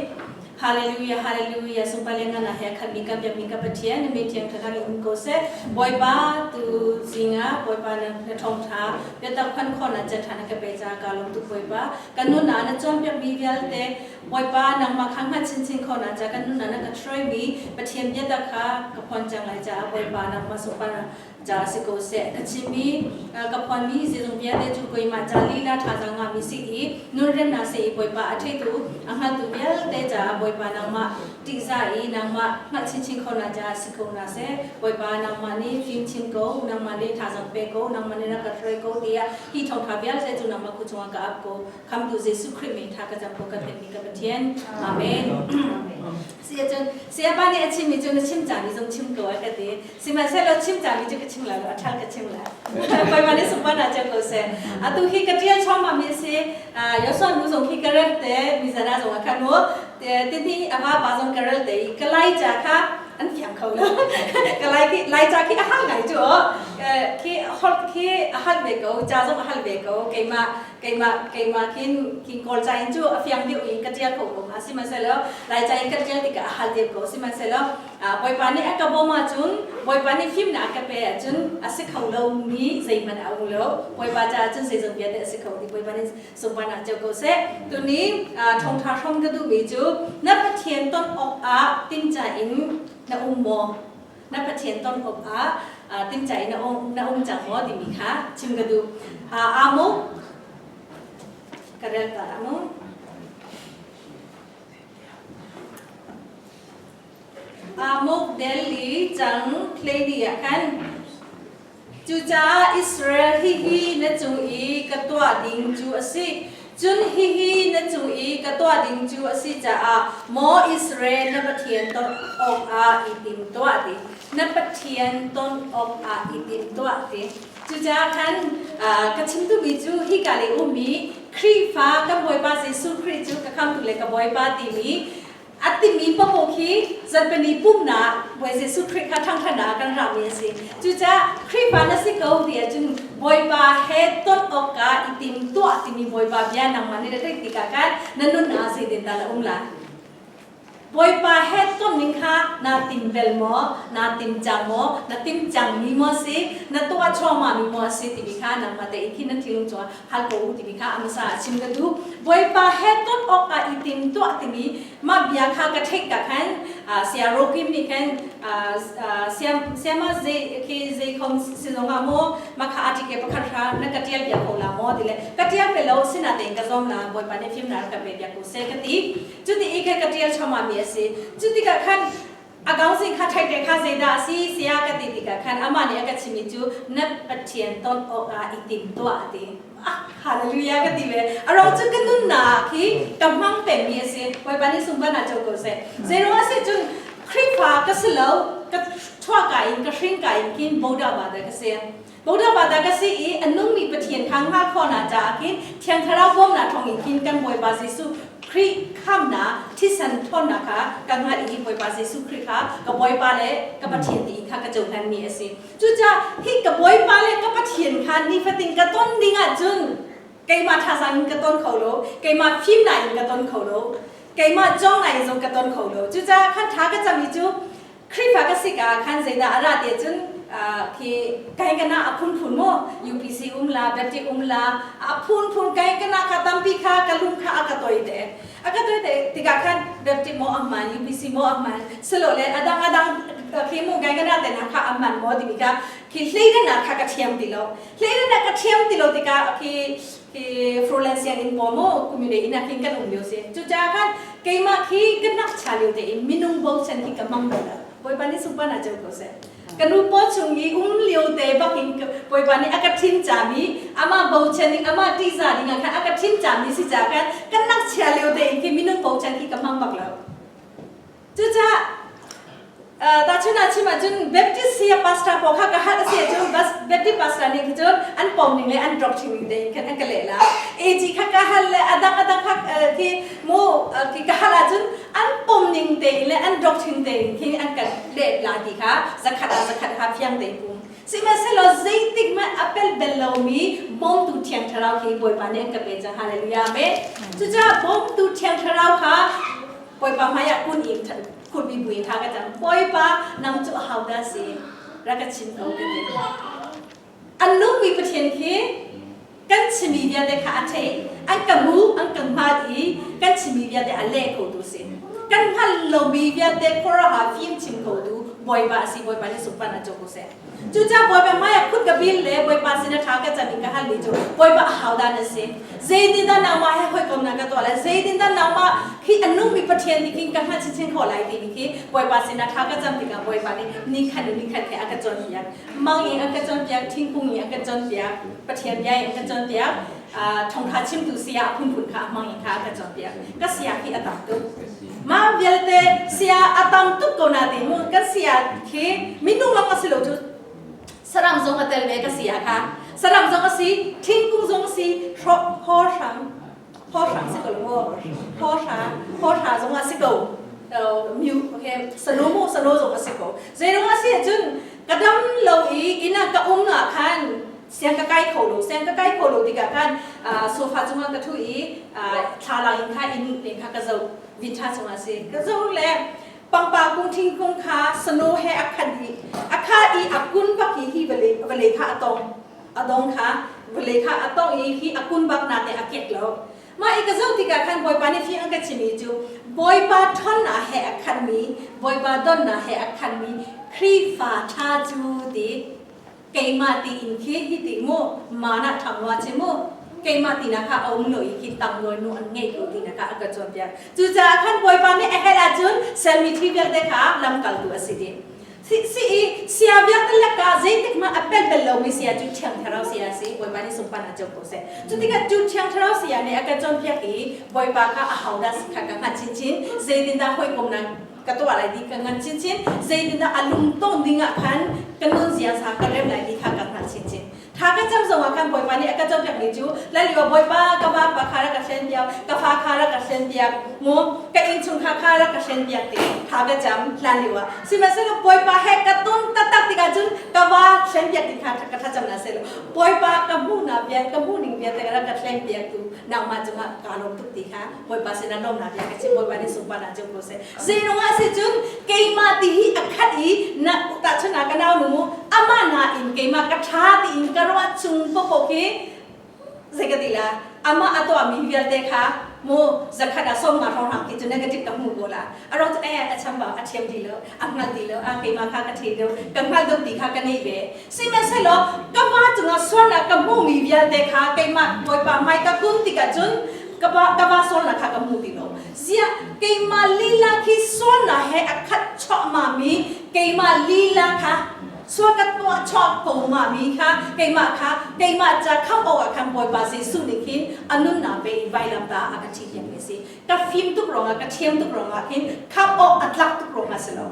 Hallelujah, hallelujah, sungpar le ngan he khatmi ka biakmi ka Pathian, na mi thiang thakang in um ko seh. Bawipa tu zingah Bawipa na na thawngtha biatak phan khawh na chan tha na ka pe ca ka lawm tuk Bawipa. Kan nun ah na cawnpiakmi vialte Bawipa nangmah kha hngat chinchin kho na ca kan nun ah na ka hruaimi Pathian biatak kha ka phuan cang lai caah Bawipa nangmah sungpar ca si ko seh. Ka chimmi ka phuanmi zeizong vialte cu keimah ca lila thazaang ngahmi si i nunremnak si i Bawipa a theitu a hngaltu vialte caah Bawipa nangmah ṭihzah i nangmah hngalh chinchin kho na caah si ko hna seh. Bawipa nangmah nih fim chim ko, nangmah nih thazaang pe ko, nangmah nih rak ka hruai ko tiah hi thawngṭha vialte cu nangmah kut chungah ka ap ko. Khamtu Jesuh Khrih min tha ka cam ko kan pekmi ka Pathian. Amen. Saya cun sayapa nih a chimmi cu na chim cangmi zong chim ko a ka ti. Sihmanhsehlaw chim cangmi cu ka chim lai lo, a ṭhal ka chim lai. Bawipa nih sunparnak ceu ko seh. Atu hi ka ṭial chuangmang mi a si. Joshua nu zong khi ka rel te, mizan ah zong a khan mu. Tihni a vapa zong ka rel te i ka lai ca kha an fiang kho lo. Ka lai khi lai ca khi a hal ngai cu aw. Khi holh khi a hal ve ko, ca zong a hal ve ko. Keimah keimah keimah khin king kawl ca in cu a fiang deuh in ka ṭial kho ko hnga. Sihmanhsehlaw lai ca in ka ṭial tikah a hal deuh ko. Sihmanhsehlaw Bawipa nih a ka bawm ahcun Bawipa nih fimnak a ka pe ahcun a si kho lomi zeihmanh a um lo. Bawipa caah cun zeizong vialte a si kho dih. Bawipa nih sunparnak ceu ko seh. Tuni thawngṭha hrawm ka duhmi cu na Pathian ton awkah timca in na um maw? Na Pathian ton awkah timca in na um cang maw timi kha chim ka duh. Amo ka rel ta amo. Amuk Delhi cang hleini ah khan Cucaah Israel hihi na cung i ka tuah ding cu a si. Cun hihi na cung i ka tuah ding cu a si caah maw Israel na Pathian ton awkah i tim tuah ti. Na Pathian ton awkah i tim tuah ti. Cucaah khan ka chim duhmi cu hika lei ummi Khrihfa kan Bawipa Jesuh Khrih cu ka khamtu le ka Bawipa timi A timi paohpaoh khi zarhpini pumhnak Bawi Jesuh Khrih kha ṭhangṭhan ah kan rami a si. Cucaah Khrihfa na si ko ti ahcun Bawipa he ton awkah i tim tuah timi Bawipa bia nangmah nih na theih tikah khan na nun ah zeitindah na um lai? Bawipa he ton ning kha naa tim bel maw? Naa tim cang maw? Na tim cangmi maw si? Na tuah chuahmahmi maw a si timi kha nangmah tein khin na thinlung cungah hal ko u timi kha a hmasa ah chim ka duh. Bawipa he ton awkah i tim tuah timi mah bia kha ka theih ka khan saya Rokim nih khan siama zei khi zei khom si zong ah maw mah kha article pakhat hra na ka tial bia ko la maw ti le ka tial pe lo sinatein ka zom la Bawipa nih fimnak ka pe bia ko seh ka ti. Cuti i khan ka tial choma mi a si. Cu tikah khan A gausin kha ṭhekṭhek kha zeidah a si siah ka ti tikah khan amah nih a ka chimmi cu na Pathian ton awkah i tim tuah a ti. Ah, hallelujah ka ti ve. A ruang cu ka nunnak hi ka hmang pengmi a si. Bawipa nih sunparnak co ko seh. Zeiruang a si cun Khrihfa ka si lo, ka chuahka in ka hringka in khin Boda bada ka si. Boda bada ka si i a nungmi Pathian kha hngal khawhnak caah khin Thiang Thlarau bawmnak thawngin khin kan Bawipa Jesuh Khrih khamnak thisen ṭhawnnak kha ka hngalh i Bawipa Jesuh Khrih kha ka Bawipa le ka Pathian ti kha ka cohlanmi a si. Cucaah hi ka Bawipa le ka Pathian kha nifatin ka ton ding ahcun keimah thazaang in ka ton kho lo, keimah fimnak in ka ton kho lo, keimah cawngnak in zong ka ton kho lo. Cucaah khan ṭha ka cami cu Khrihfa ka si ka khan zeidah a ra ti ahcun khi kai kana a phunphun mu UPC um la Baptist um la a phunphun kai kana kha tampi kha ka lung kha a ka toi te a ka toi te tikah khan Baptist maw a hman UPC maw a hman silo le adang adang khi mu kai kana te na kha a hman maw timi kha khi hleidana kha ka thiam ti lo hleidana ka thiam ti lo tikah khi khi Froland sianginn pawl mu community inn ah khin kan um lio si cucaah khan. Keimah khi ka ngakchia lio tein minung bochan khi ka hmang bal lo. Bawipa nih sunparnak na co ko seh. Ka nu paw chung i um lio te bak in Bawipa nih a ka ṭhin cami, amah bochan ding, amah ṭihzah ding ah khan a ka ṭhin cami si caah khan ka ngakchia lio tein khi minung bochan khi ka hmang bak lo. Cucaah tahchun ah chim ahcun Baptist saya pastor pawl kha ka hal a si ahcun Baptist pastor nih khi cun an pom ning le an doctrine ning tein khan an ka leh la. AG kha ka hal le a dang a dang kha khi mu khi ka hal ahcun an pom ning tein le an doctrine tein khi an ka leh la ti kha zakhat ah zakhat ha fiang tein pum. Sihmanhsehlaw zeitik hmanh a pel bel lomi bawmtu Thiang Thlarau khi Bawipa nih an ka pe cang. Hallelujah. Amen. Cucaah bawmtu Thiang Thlarau kha Bawipa hmaiah kun in khurmi buin tha ka cam. Bawipa, nang cu ahodah si? Rak ka chim ko ka ti. An nungmi Pathian khi kan chimmi vialte kha a theih. An ka hmu, an ka hngal i kan chimmi vialte a leh khotu si. Kan hngalh lomi vialte khuaruahhar fim chim khotu Bawipa a si. Bawipa nih sunparnak na co ko seh. Cucaah Bawipa hmaiah khut ka bil le Bawipa sin a ṭha ka cam i ka halmi cu Bawipa ahodah na si? Zeitindah nangmah he hawikomnak ka tuah lai? Zeitindah nangmah khi a nungmi Pathian ti khin ka hngalh chinchin khawh lai timi khi Bawipa sinah ṭha ka cam tikah Bawipa nih nikhat in nikhat he a ka cawnpiak. Mang in a ka cawnpiak, thingkung in a ka cawnpiak, Pathian bia in a ka cawnpiak, thawngṭha chimtu saya a phunphun kha a hmang in kha a ka cawnpiak. Ka saya khi a tam tuk. Mah vialte sia a tam tuk ko na ti mu kan sia khi minung lawng a si lo cu saram zong a tel ve ka sia kha saram zong a si thingkung zong a si hawrhram hawrhram si ko lo hawrha hawrha zong a si ko miu okay sano mu sano zong a si ko zeirung a si ahcun ka dam lo i inn ah ka um ah khan siang ka kai kho lo siang ka kai kho lo tikah khan sofa cungah ka ṭhu i thlalang in kha inn in kha ka zoh vinṭha cungah si ka zoh le pangpar kung thingkung kha snow he a khat i a kha i a kun bak i hi vawlei vawlei kha a tong a dong kha vawlei kha a tong i hi a kun bak na te a kek lo mah i ka zoh tikah khan Bawipa nih fing an ka chimmi cu Bawipa ṭhawnnak he a khatmi Bawipa donnak he a khatmi Khrihfa ṭha cu ti keimah tiin khi hi ti mu mana ṭhang wa che mu keimah tina kha a um lo i khi tang lawi nu an ngei ko tina kha a ka cawnpiak cucaah khan Bawipa nih a herh ahcun sermi thil vialte kha lamkaltu a si dih si si i sia vialte lakah zeitik hmanh a pel bel lomi sia cu Thiang Thlarau sia a si Bawipa nih sunparnak co ko seh cu tikah cu Thiang Thlarau sia nih a ka cawnpiak i Bawipa kha ahodah si kha ka hngalh chinchin zeitindah hawikomnak ka tuah lai ti ka ngan chinchin zeitindah a lungton ding ah khan ka nun ziaza ka rem lai ti kha ka hngal chinchin tha ka cam zong ah khan Bawipa nih a ka cawnpiak mi cu lalio Bawipa ka vapa kha rak ka hlen piak ka fa kha rak ka hlen piak mu ka innchungkhar kha rak ka hlen piak ti tha ka cam hlan lio ah sihmanhsehlaw Bawipa he ka ton taktak tikah cun ka va hlen piak ti kha ka thlacam na seh Bawipa ka hmuhnak bia ka hmuh ning vialte rak ka hlen piak tu nangmah cungah kaa lawm tuk ti kha Bawipa sinah lawmnak bia ka chim Bawipa nih sunparnak cu ko seh zeirung ah si cun keimah ti hi a khat i na tahchun ah ka nau nu mu amah nain keimah ka ṭha tiin ka ruah chung popoh khi zei ka ti la amah a tuahmi vialte kha mu zakhat ah 50 hrawng khi cu negative ka hmu ko la a ro cu eh a chambau a thiam ti lo a hngal ti lo a keimah kha ka thei deuh ka hngal deuh ti kha ka nei ve sihmanhsehlaw ka va cungah sualnak ka hmuhmi vialte kha keimah Bawipa hmai ka kun tikah cun ka va ka va sualnak kha ka hmu ti lo ziah keimah lila khi sualnak he a khat chuahmahmi keimah lila kha sual ka tuah chuah ko mi kha keimah kha keimah ca khamh awk ah khan Bawipa Jesuh nih khin a nunnak pe in vailamtah a ka ṭhi piak mi si ka fim tuk ruangah ka thiam tuk ruangah khin khamh awk a tlak tuk ruangah si lo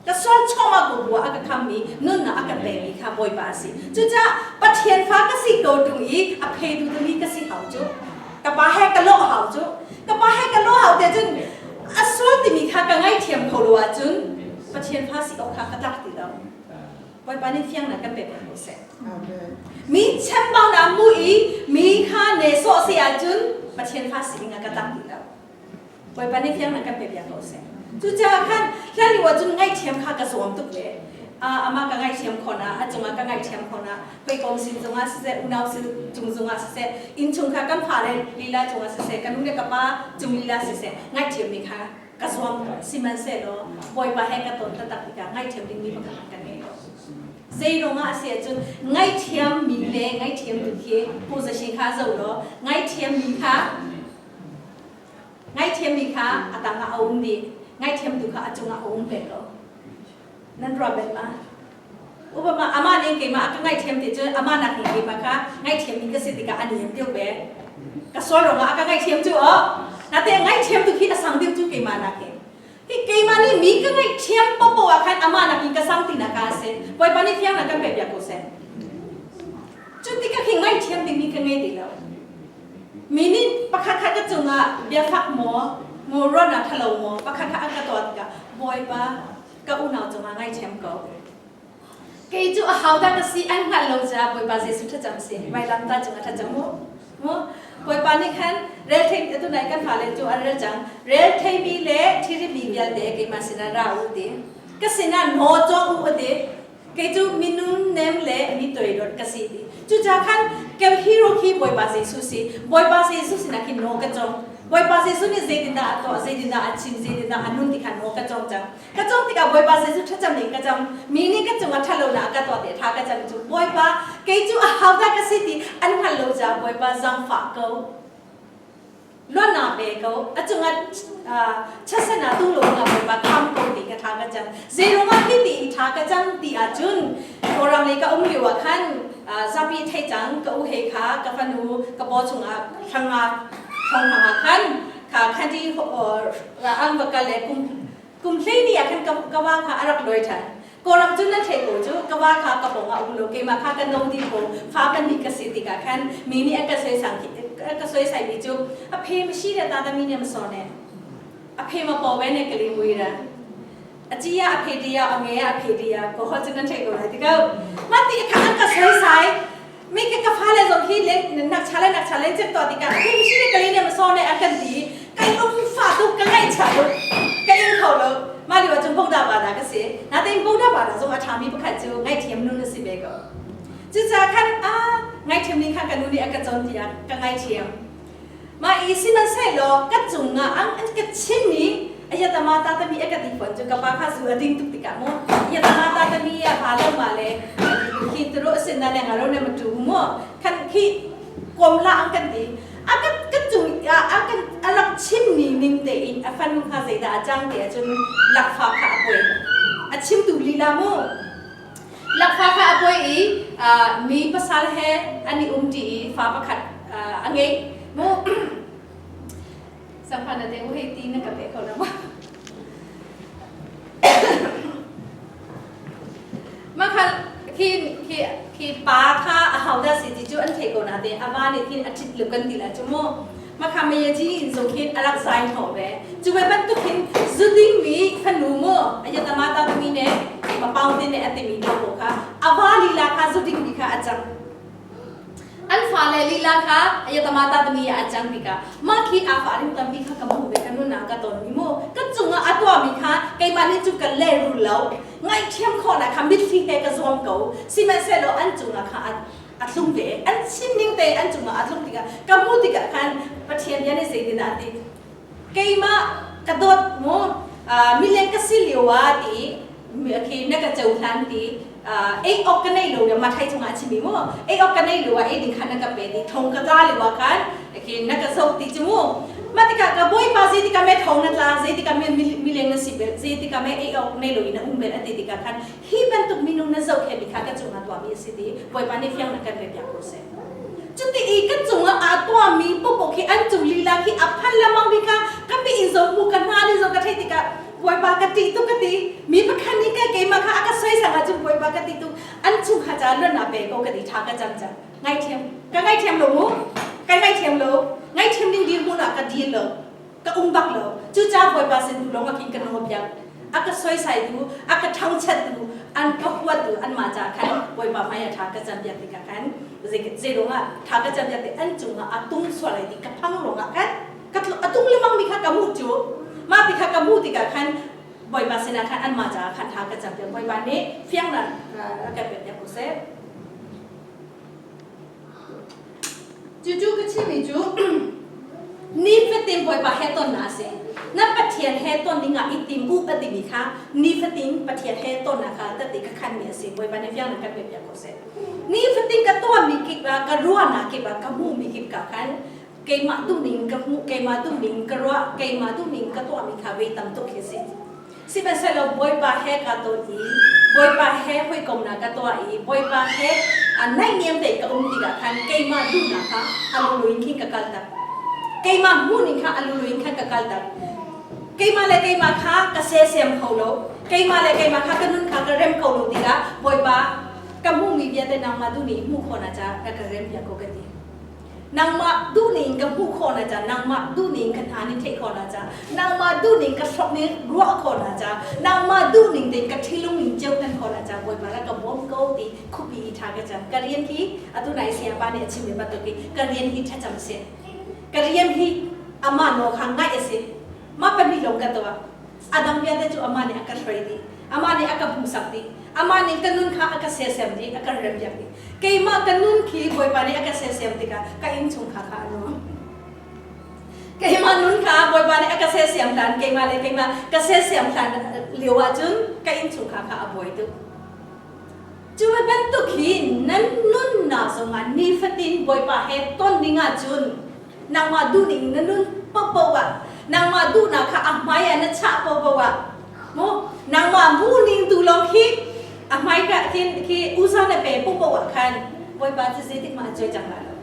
ka sual chawmah ko bu ah a ka khammi nunnak a ka pemi kha Bawipa a si cucaah Pathian fa ka si ko ṭung i a phetu timi ka si hau cu ka pa he ka lawh hau cu ka pa he ka lawh hau te cun a sual timi kha ka ngaithiam kho lo ahcun Pathian fa si awk kha ka tlak ti lo Bawipa nih fiang na kan pe ko seh mi chembau na mu i mi kha ne sawh si ahcun Pathian fa si ding ah ka tlak ti lo Bawipa nih fiang na kan pe piak ko seh. Cucaah khan hlan lio ahcun ngaihthiam kha ka zuam tuk le amah ka ngaihthiam khawh na a cungah ka ngaihthiam khawh na hawikom sin zongah siseh unau sin cung zongah siseh innchungkhar kan fale lila cungah siseh ka nu le ka pa cung lila siseh ngaihthiam mi kha ka zuam sihmanhsehlaw Bawipa he ka ton taktak tikah ngaihthiam dingmi pakhat kan ngei lo. Zei ruangah a si ahcun ngaihthiam mi le ngaihthiam tu khi position kha zoh law ngaihthiam mi kha. Ngaithiammi kha a tangah a um dih. Ngaithiamtu kha a cungah a um peng ko. Nan ruah bel ma? Upama amah nih keimah a ka ngaihthiam ti cun amah nak in keimah kha ngaihthiammi ka si tikah a niam deuh ve. Ka sual ruangah a ka ngaihthiam cu aw. Nate ngaihthiam tu khi a sang deuh cu keimah nakin. Hi keimah nih mi ka ngaihthiam popo ah khan amah nakin ka sang ti nak a si. Bawipa nih fiang na kan pe piak ko seh. Cu tikah khi ngaihthiam dingmi ka ngei ti lo. Mi nih pakhat khat ka cungah biafak maw, maw ruahnak ṭhalo maw pakhat khat an ka tuah tikah Bawipa ka unau cungah ngaithiam ko. Kei cu ahodah ka si an hngalh lo caah Bawipa Jesuh thlacam si. Vailamtah cungah thlacam mu. Mu. Bawipa nih khan rel thei atu nai kan fale cu an rel cang. Rel theimi le thirimi vialte keimah sinah ra u ti. Ka sinah naw cawng u ati. Kei cu minung nem le mi toidor ka si ti. Cucaah khan ke hero khi Bawipa Jesuh si. Bawipa Jesuh sinah khin naw ka cawng. Bawipa Jesuh nih zeitindah a tuah, zeitindah a chim, zeitindah a nun ti kha naw ka cawng cang. Ka cawng tikah Bawipa Jesuh thlacam ning ka cam. Mi nih ka cungah ṭhatlonak a ka tuah ti ṭha ka cam cu Bawipa kei cu ahodah ka si ti an hngalh lo caah Bawipa zaangfah ko. Luatnak pe ko. A cungah chasen ah tu lo nga Bawipa kham ko ti ka tha ka cam. Zeiruangah hi ti i tha ka cam ti ahcun Kawlram lei ka um lio ah khan zapi thei cang ka u he kha ka fanu ka paw chungah hranga thong hranga khan kha khanti ang va kal le kum kum hlei ni ah khan ka wa kha a rak loi ṭhan. Kawlram cu nan theih ko cu ka wa kha ka pawng ah um lo keimah kha ka no dih ko fa kan nih ka si tikah khan mi nih an ka soisang ka soisai mi cu a phe ma shi le ta ta mi ne ma so ne a phe ma po ve ne ka li mui ra a chi ya a phe ti ya a nge a phe ti ya ko ho cu nan theih ko lai ti ko ma ti kha an ka soisai mi ka ka fale zong hi le nak cha le nak cha le cep to tikah a phe ma shi le ka li ne ma so ne a kan ti kai um fa tu ka ngaih cha lu ka in kho lo ma liwa chung bongda ba da ka si na te bongda ba da zong a ṭhami pakhat cu ngaihthiam nun a si ve ko cucaah khan a ngaihthiam ning kha ka nu nih a ka cawn tiah ka ngaithiam ma i sihmanhsehlaw ka cungah an an ka chim i ayatama ta tami a ka ti fawn cu ka pa kha zu a ding tuk tikah mu ayatama ta tami a ha lo ma le khi turu sin na le ngaro ne ma tu mu khan khi kom la ang kan ti a kan kan cung a kan a rak chimmi ning tein a fanu kha zeidah a cang ti ahcun lakfa kha a poi a chimtu lila mu lakfa kha a poi i mi pasal he an i umṭi i fa pakhat a ngei mu sangphan ate u hei ti na ka pe kho na ma Mah kha khi khi khi pa kha a hodah si ti cu an theih ko natein a va nih khin a ṭhit lo kan ti lai cu mu. Mah kha maya in zong khin a rak zai hnawh ve. Cu ve bantuk hin zu dingmi fanu mu a yatama ta timi ne ma pau te ne a timi ko kha a va lila kha zu dingmi kha a cang. An fale lila kha ayatamata tami ah a cang tikah mah khi aa fa ring tampi kha ka hmuh ve ka nunnak ka ton mi mu ka cungah a tuahmi kha keimah nih cu ka lehrul lo ngaihthiam khawhnak kha mitthli he ka zuam ko sihmanhsehlaw an cungah kha a tlung ve an chim ning te an cungah a tlung tikah ka hmuh tikah khan Pathian bia nih zeitindah a ti keimah ka dawt mu mileng ka si lio ah ti khi na ka cohlan ti ei awk ka nei lo le mathai chungah a chimi mu ei awk ka nei lo ah ei ding khan na ka pe ti thong ka tla lio ah khan khi na ka zoh ti cu mu mah tikah ka bawipa zei tikah me thong na tla zei tikah me mileng na si bel zei tikah me ei awk nei lo in na um bel a ti tikah khan hi bantuk minung na zohkhenh mi kha ka cungah tuahmi a si ti bawipa nih fiang na kan pe piak ko seh cuti i ka cungah aa tuahmi popo khi an cung lila khi a phan lamang mi kha ka mi in zo mu ka hna ni zo ka theih tikah bawipa ka ṭih tuk ka ti mi pakhat nih ka keimah kha a ka soisang ahcun bawipa ka ti tuk an chung kha ca luatnak pe ko ka ti ṭha ka cam cang ngaithiam ka ngaithiam lo mu ka ngaithiam lo ngaithiam ding dirhmun ah ka dir lo ka um bak lo cucaah bawipa sin tu lawng ah khin ka nawl piak a ka soisaitu a ka thangchiattu an ka huattu anmah caah khan bawipa hmai ah ṭha ka cam piak tikah khan zei ruangah ṭha ka cam piak ti an cungah a tung sual ai ti ka phang ruangah khan ka a tung lemang mi kha ka hmuh cu mah ti kha ka hmuh tikah khan bawipa sinah khan anmah caah khan ṭha ka cam piak bawipa nih fiangnak a kan pek piak ko seh Cucu ka chimmi cu nifatin Bawipa he tonnak a si. Na Pathian he ton dingah i tim u a timi kha nifatin Pathian he tonnak kha tete ka khanmi a si. Bawipa nih fiang in kan pek piak ko seh. Nifatin ka tuahmi kip ah, ka ruahnak kip ah, ka hmuhmi kip ka khan Keimah duhning ka hmuh, keimah duhning ka ruah, keimah duhning ka tuahmi kha vei tam tuk hi si. Sihmanhsehlaw Bawipa he kaa ton i Bawipa he hawikomnak ka tuah i Bawipa he naihniam tein ka um tikah khan keimah duhnak kha a lulu in khin ka kaltak. Keimah hmuhning kha a lulu in khan ka kaltak. Keimah le keimah kha ka sehsem kho lo. Keimah le keimah kha ka nun kha ka rem kho lo tikah Bawipa ka hmuhmi vialte nangmah duh nih hmuh khawhnak ca rak ka rem piak ko ka ti. Nangmah duhning ka hmuh khawhnak ca, nangmah duhning ka hna nih theih khawhnak ca, nangmah duhning ka hrok nih ruah khawhnak ca, nangmah duhning tein ka thinlung in ceutan khawhnak ca Bawipa rak ka bawm ko ti khupi i tha ka cam. Ka rian hi atu nai sayapa nih a chimmi bantuk hi ka rian hi thlacam a si. Ka rian hi amah nawl kha ngaih a si. Mah pahnih lawng ka tuah. A dang vialte cu amah nih a ka hruai dih. Amah nih a ka hmuhsak dih. Amah nih ka nun kha a ka sesem dih, a ka rempiak dih. Keimah ka nun khi Bawipa nih a ka sesem tikah ka innchungkhar kha a nuam. Keimah nun kha Bawipa nih a ka sesiam hlan, keimah le keimah ka sesiam hlan lio ahcun ka innchungkhar kha a buai tuk. Cu bantuk hi nan nunnak zongah nifatin Bawipa he ton ding ahcun nangmah duhning na nun paohpaoh ah nangmah duhnak kha a hmai ah na chah paohpaoh ah mu nangmah hmuhning tu lawng khi a hmai ka khin khi usa na pe paohpaoh ah khan Bawipa cu zeitik mah a cuai cang lai lo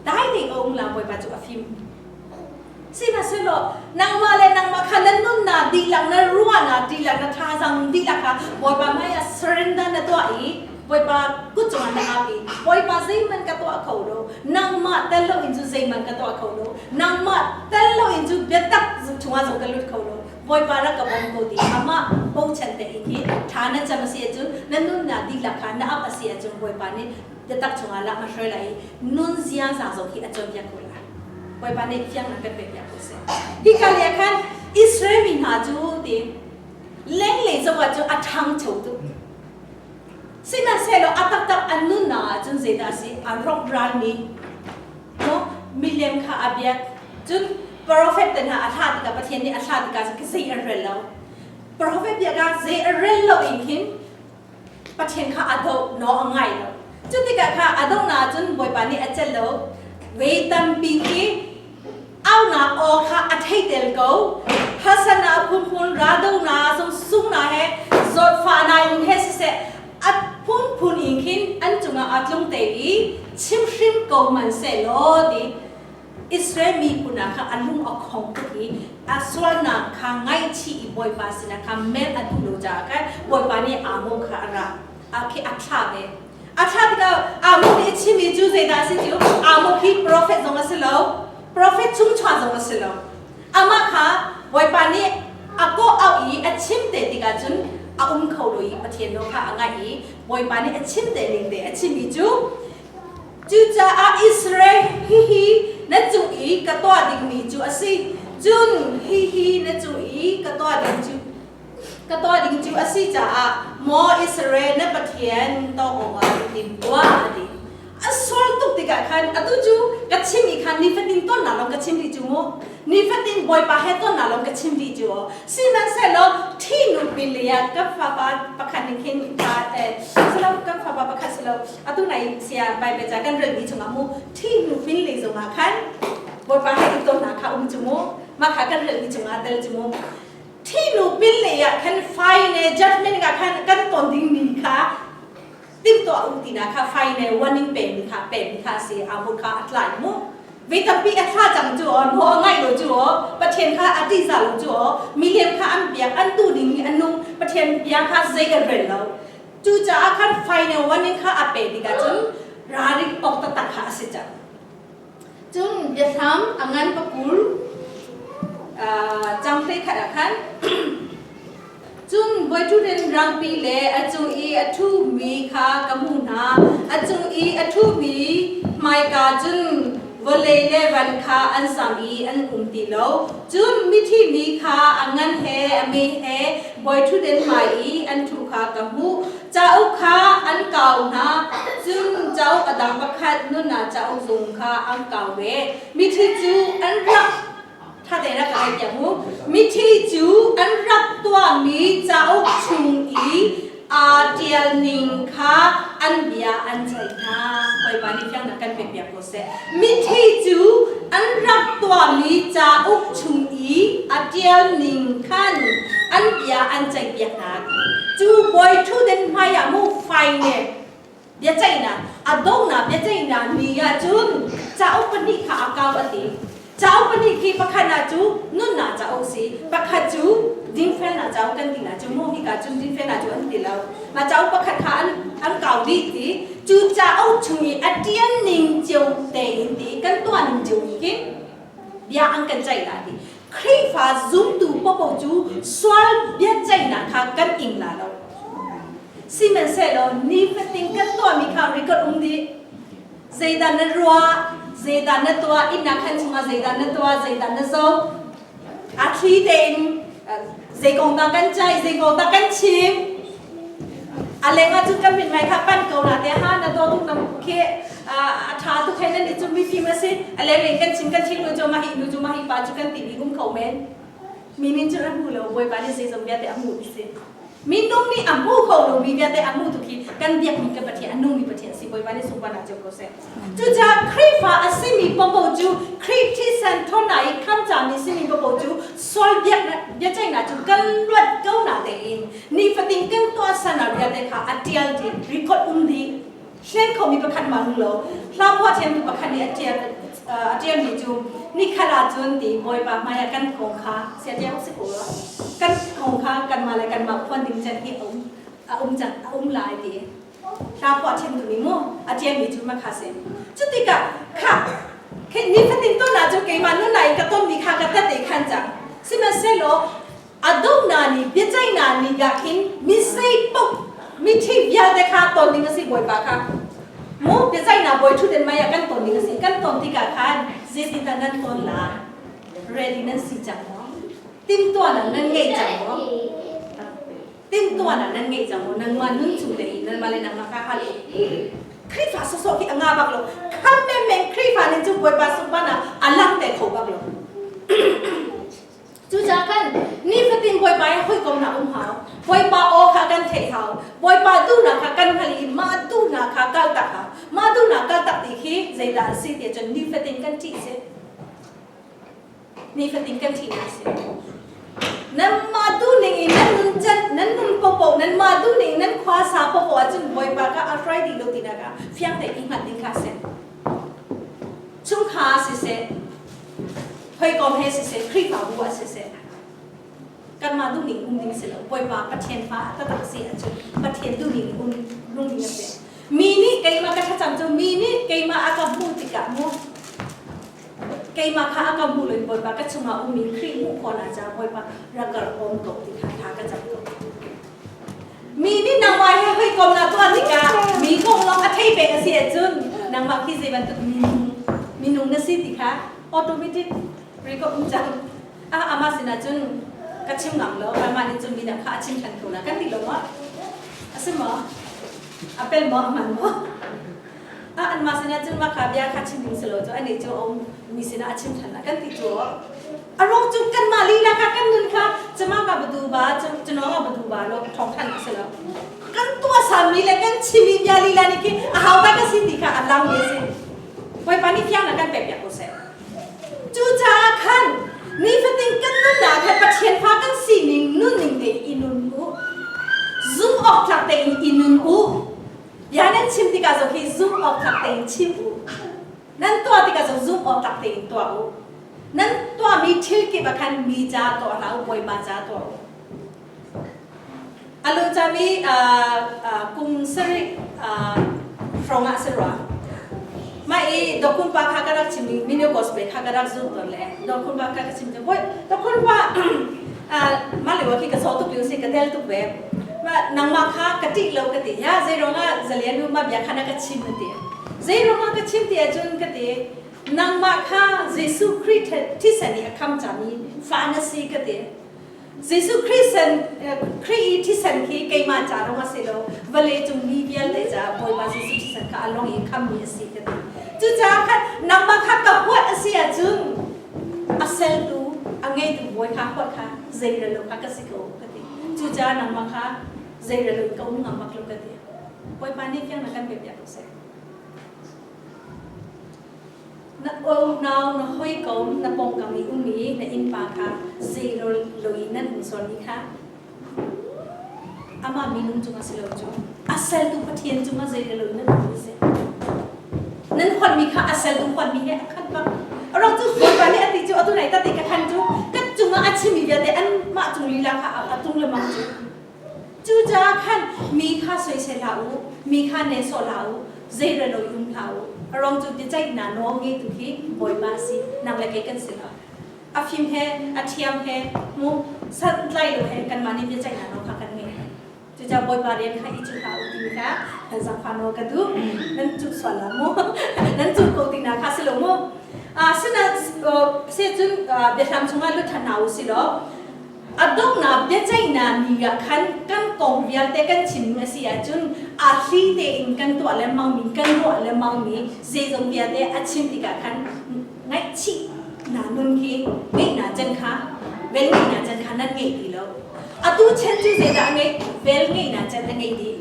dai tein a um la Bawipa cu a fim. Sihmanhsehlaw nangmah le nangmah kha na nunnak dihlak, na ruahnak dihlak, na thazaang dihlak kha Bawipa hmaiah surrender na tuah i Bawipa kut cungah na ap i Bawipa zeihmanh ka tuah kho lo, nangmah tel loin cu zeihmanh ka tuah kho lo, nangmah tel loin cu biatak chungah zong ka lut kho lo, Bawipa rak ka bawm ko ti amah bochan te in hi tha na cam a si ahcun na nunnak dihlak kha na ap a si ahcun Bawipa nih biatak chungah lak a hruai lai i nun ziaza zong hi a cawnpiak ko lai. Bawipa nih fiang an kan pek piak ko seh. Hika lei ah khan Israel mi hna cu ti lenglei zoh ah cu a ṭhangcho tuk. Sihmanhsehlaw a taktak an nunnak ah cun zeidah a si? A rawkralmi no milem kha a biak. Cun profet te hna a thlah tikah Pathian nih a thlah tikah cun zei an rel lo. Profet bia kha zei a rel lo in khin Pathian kha a doh naw a ngai lo. Cu tikah kha a dohnak ahcun Bawipa nih a celh lo. Vei tampi khi aunak aw kha a theitel ko. Harsatnak a phunphun, raldonak zong sunghnak he zawtfahnak in he siseh a phunphun in khin an cungah aa tlung te i chimhrim ko hmanhsehlaw ti Israel miphun ah khan a lung a khong tuk i a sualnak kha ngaihchih i Bawipa sinah khan mer a duh lo caah khan Bawipa nih Amo kha a ra a khi a thlah ve. A thlah tikah Amo nih a chimmi cu zeidah a si ti Amo khi profet zong a si lo, profet chungchuan zong a si lo. Amah kha Bawipa nih a kawh auh i a chim te tikah cun a um kho lo i Pathian nawl kha a ngaih i Bawipa nih a chim te ning te a chimmi cu Cucaah Israel, hihi na cung i ka tuah dingmi cu a si. Cun hihi na cung i ka tuah ding cu ka tuah ding cu a si caah maw Israel na Pathian tawk awkah i tim tuah, a ti. A sual tuk tikah khan atu cu ka chim i khan nifatin tonnak lawng ka chim rih cu mu. Nifatin Bawipa he tonnak lawng ka chim rih cu aw. Sihmanhsehlaw ṭhinu pin lei ah ka fapa pakhat nih khin silo kan fapa pakhat silo atu nai sia Bible ca kan relmi chungah mu ṭhinu pin lei zongah khan Bawipa he i tonnak kha um cu mu mah kha kan relmi chungah tel cu mu ṭhinu pin lei ah khan final judgment ah khan kan ton dingmi kha timhtuah u tina kha final warning pekmi kha pekmi kha si a hmun kha a tlai mu vi tampi a thla cang cu aw no a ngai lo cu aw Pathian kha a ṭihzah lo cu aw milian kha an biak an tu ding i a nung Pathian bia kha zei an rel lo cucaah khan final warning kha a pe tikah cun ralring awk taktak kha a si cang cun biahram a ngan pakul cang hlei khat ah khan Cun bawiṭhutdan rangpi le a cung i a ṭhumi kha ka hmuh hna. A cung i a ṭhumi hmaika cun vawlei le van kha an sam i an um ti lo. Cun mithi mi kha a ngan he a me he bawiṭhutdan hmai i an ṭhu kha ka hmuh. Cauk kha an kau hna, cun cauk a dang pakhat nunnak cauk zung kha an kau ve. Mithi cu an rak Ṭha tein rak ka ngaihpiak mu. Mithi cu an rak tuahmi cauk chung i aa ṭial ning kha an bia an ceih hna. Bawipa nih fiangnak kan pekpiak ko seh. Mithi cu An rak tuahmi cauk chung i a ṭial ning khan an bia an ceihpiak hna. Cu bawi ṭhutden hmaiah mu fai ne biaceihnak a donghnak biaceihnak ni ah cun cauk pahnih kha a kau a ti. Cauk pahnih khi pakhat ah cu nunnak cauk si, pakhat cu dingfelnak cauk kan ti na cu mu hika cun dingfelnak cu an ti lo. Mah cauk pakhat kha an an kau dih ti cu cauk chung i a ṭian ning cio tein ti kan tuah ning cio hi khi bia an kan ceih la ti. Khrihfa zumtu popo cu sual biaceihnak kha kan ing la lo. Sihmanhsehlaw nifatin kan tuahmi kha record um dih. Zeidah na ruah, zeidah na tuah, innak khan chungah zeidah na tuah, zeidah na zoh. A thli tein zei kong dah kan ceih, zei kong dah kan chim. A lengah cun kan mithmai kha pan ko na te ha na daw tuk na khi a tha tuk he nan i cu mifim a si. A leng kan chim kan thil nu cu mahi nu cu mahi pa cu kan ti mi um kho men. Mi min cun a hmu lo Bawipa nih zeizong vialte a hmuh ti si. Minung nih a hmu kho lomi vialte a hmu tu khi kan biakmi kan Pathian a nungmi Pathian si Bawipa nih sunparnak cio ko seh. Cucaah Khrihfa a simi popo cu Khrih thisen thawnnak i khamcami simi popo cu sual biaknak biaceihnak cu kan luat ko na tein nifatin kan tuahsernak vialte kha a ṭial dih record um dih hlen khomi pakhat ma hung lo hla phuah thiamtu pakhat nih a ṭial a ṭialmi cu nikhat ahcun ti Bawipa hmaiah kan kong kha sia ṭial si ko rua kan kong kha kanmah le kanmah phuan ding can hi a um a um cang a um lai ti hla phuah thiamtu nih mu a ṭialmi cu ma kha si cu tikah kha nifatin ton ah cu keimah nunnak in ka tonmi kha ka tat i khan cang sihmanhsehlaw a donghnak ni biaceihnak ni ah khin mi sei paoh mithi vialte kha ton ding a si bawipa kha mu biaceihnak bawi ṭhutden mei ah kan ton ding a si kan ton tikah khan zeitindah nan ton la ready nan si cang maw timhtuahnak nan ngei cang maw timhtuahnak nan ngei cang maw nangmah nun chung te i nanmah le nangmah kha hal u Khrihfa sawsawh khi a nga bak lo kham menmen Khrihfa nih cu Bawipa sunparnak a lang te kho bak lo Cucaah khan nifatin Bawipa he hawikomnak um hau. Bawipa aw kha kan theih hau. Bawipa duhnak kha kan hngalh i mah duhnak kha kaltak hau. Mah duhnak kaltak ti khi zeidah a si ti ahcun nifatin kan ṭih si. Nifatin kan ṭihnak si. Nanmah duhning in nan nun can, nan nun popo, nanmah duhning nan khua sa popo ahcun Bawipa kha a hruai dih lo tinak ah fiang tein i hngalh ding kha a si. Chungkhar siseh, hawikom he siseh, Khrihfabu ah siseh, kanmah duhning um ding si lo. Bawipa Pathian fa taktak si ahcun Pathian duhning um nung ding a si. Mi nih keimah ka thlacam cu mi nih keimah a ka hmuh tikah mu keimah kha a ka hmuh loin Bawipa ka chungah ummi Khrih hmuh khawhnak caah Bawipa rak ka awm ko ti kha thla ka cam ko. Mi nih nangmah he hawikomnak tuah tikah mi kong lawng a thei peng a si ahcun nangmah khi zei bantuk minung minung na si ti kha automatic record um cang. Ah amah sinah cun ka chim ngam lo, amah nih cun midang kha a chim ṭhan ko la kan ti lo maw? A si maw? A pel maw? A hman maw? Ah anmah sinah cun mah kha bia kha chim ding si lo cu anih cu a um mi sinah a chim ṭhan la kan ti cu. A ruang cu kanmah lila kha kan nun kha cama ka badu ba cunong ka badu ba lo thawng than a si lo. Kan tuah sami le kan chimi bia lila nih khi a hau ta ka si ti kha a lang mi a si. Bawipa nih fiang na kan pek piak ko seh. Cucaah khan nifatin kan nunnak khan Pathian fa kan sining nunning te i nun u. Zum awk tlak tein i nun u. Bia nan chim tikah zong hi zum awk tlak tein chim u. Nan tuah tikah zong zum awk tlak tein tuah u. Nan tuahmi thil kip ah khan mi ca tuah hlah u, Bawipa ca tuah u. A lungcami kum sarih hrawng ah si rua. Mah i dokhun pa kha ka rak chim i mino gospel kha ka rak zul tawn le dokhun pa kha ka chim cu boy dokhun pa mah lio khi ka saw tuk lio si ka tel tuk ve ma nangmah kha ka ṭih lo ka ti ya zei ruangah zalian nu ma bia kha na ka chim na ti zei ruangah ka chim ti ahcun ka ti nangmah kha Jesuh Khrih thisen i a kham cami fa na si ka ti Jesuh Khrih sen Khrih i thisen khi keimah ca rong a si lo vawlei cung mi vialte caah Bawipa Jesuh thisen kha a long i khammi a si ka ti cucaah khan nangmah kha ka huat a si ahcun a seltu a ngeitu bawi kha huat kha zeirello kha ka si ko ka ti cucaah nangmah kha zeirello in ka um ngam bak lo ka ti Bawipa nih fiang na kan pe piak ko seh. Na unau, na hawikom, na pawngkam i ummi na innpa kha zei lo in nan um sualmi kha amah minung cungah si lo cu a sertu Pathian cungah zei lo in nan um si. Nan huatmi kha a sertu huatmi he a khat bak. A ruang cu Bawipa nih a ti cu atu nai tate ka khan cu ka cungah a chimmi vialte anmah cung lila kha a tung lengmang cu. Cucaah khan mi kha soisel hlah u, mi kha nehsawh hlah u, zeirelo i um hlah u. A ruang cu biaceihnak nawl ngeitu hi Bawipa a si, nang le kei kan si lo. A fim he, a thiam he, mu santlai lo he kanmah nih biaceihnak nawl kha kan ngei. Cucaah Bawipa rian kha i cuh hlah u timi kha nan zaangfah nawl ka duh. Nan cuh sual la mu. Nan cuh ko tinak kha si lo mu. Asinain cun biahlam chungah lut ṭhan hna u si law A donghnak biaceihnak ni ah khan kan kong vialte kan chim a si ahcun a hli tein kan tuah lengmangmi, kan ruah lengmangmi zeizong vialte a chim tikah khan ngaihchihnak nun khi ngeihnak can kha vel ngeihnak can kha nan ngei ti lo. Atu chan cu zeidah a ngeih? Vel ngeihnak can a ngei dih.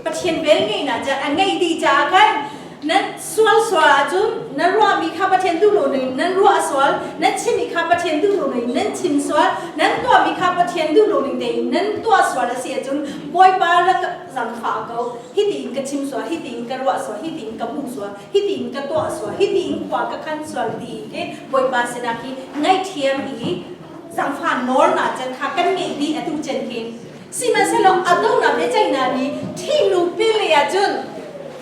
Pathian vel ngeihnak can a ngeih dih caah khan Nan sual sual ahcun nan ruahmi kha Pathian duh lo ning nan ruah sual, nan chimmi kha Pathian duh lo ning nan chim sual, nan tuahmi kha Pathian duh lo ning tein nan tuah sual a si ahcun Bawipa rak zangfah ko. Hi tiin ka chim sual, hi tiin ka ruah sual, hi tiin ka hmuh sual, hi tiin ka tuah sual, hi tiin khua ka khan sual ti hi Bawipa sinah hi ngaihthiam i zangfah nawlnak chan kha kan ngeih dih atu chan khi. Sihmanhsehlaw a donghnak biaceihnak nih ṭhihnu pile ahcun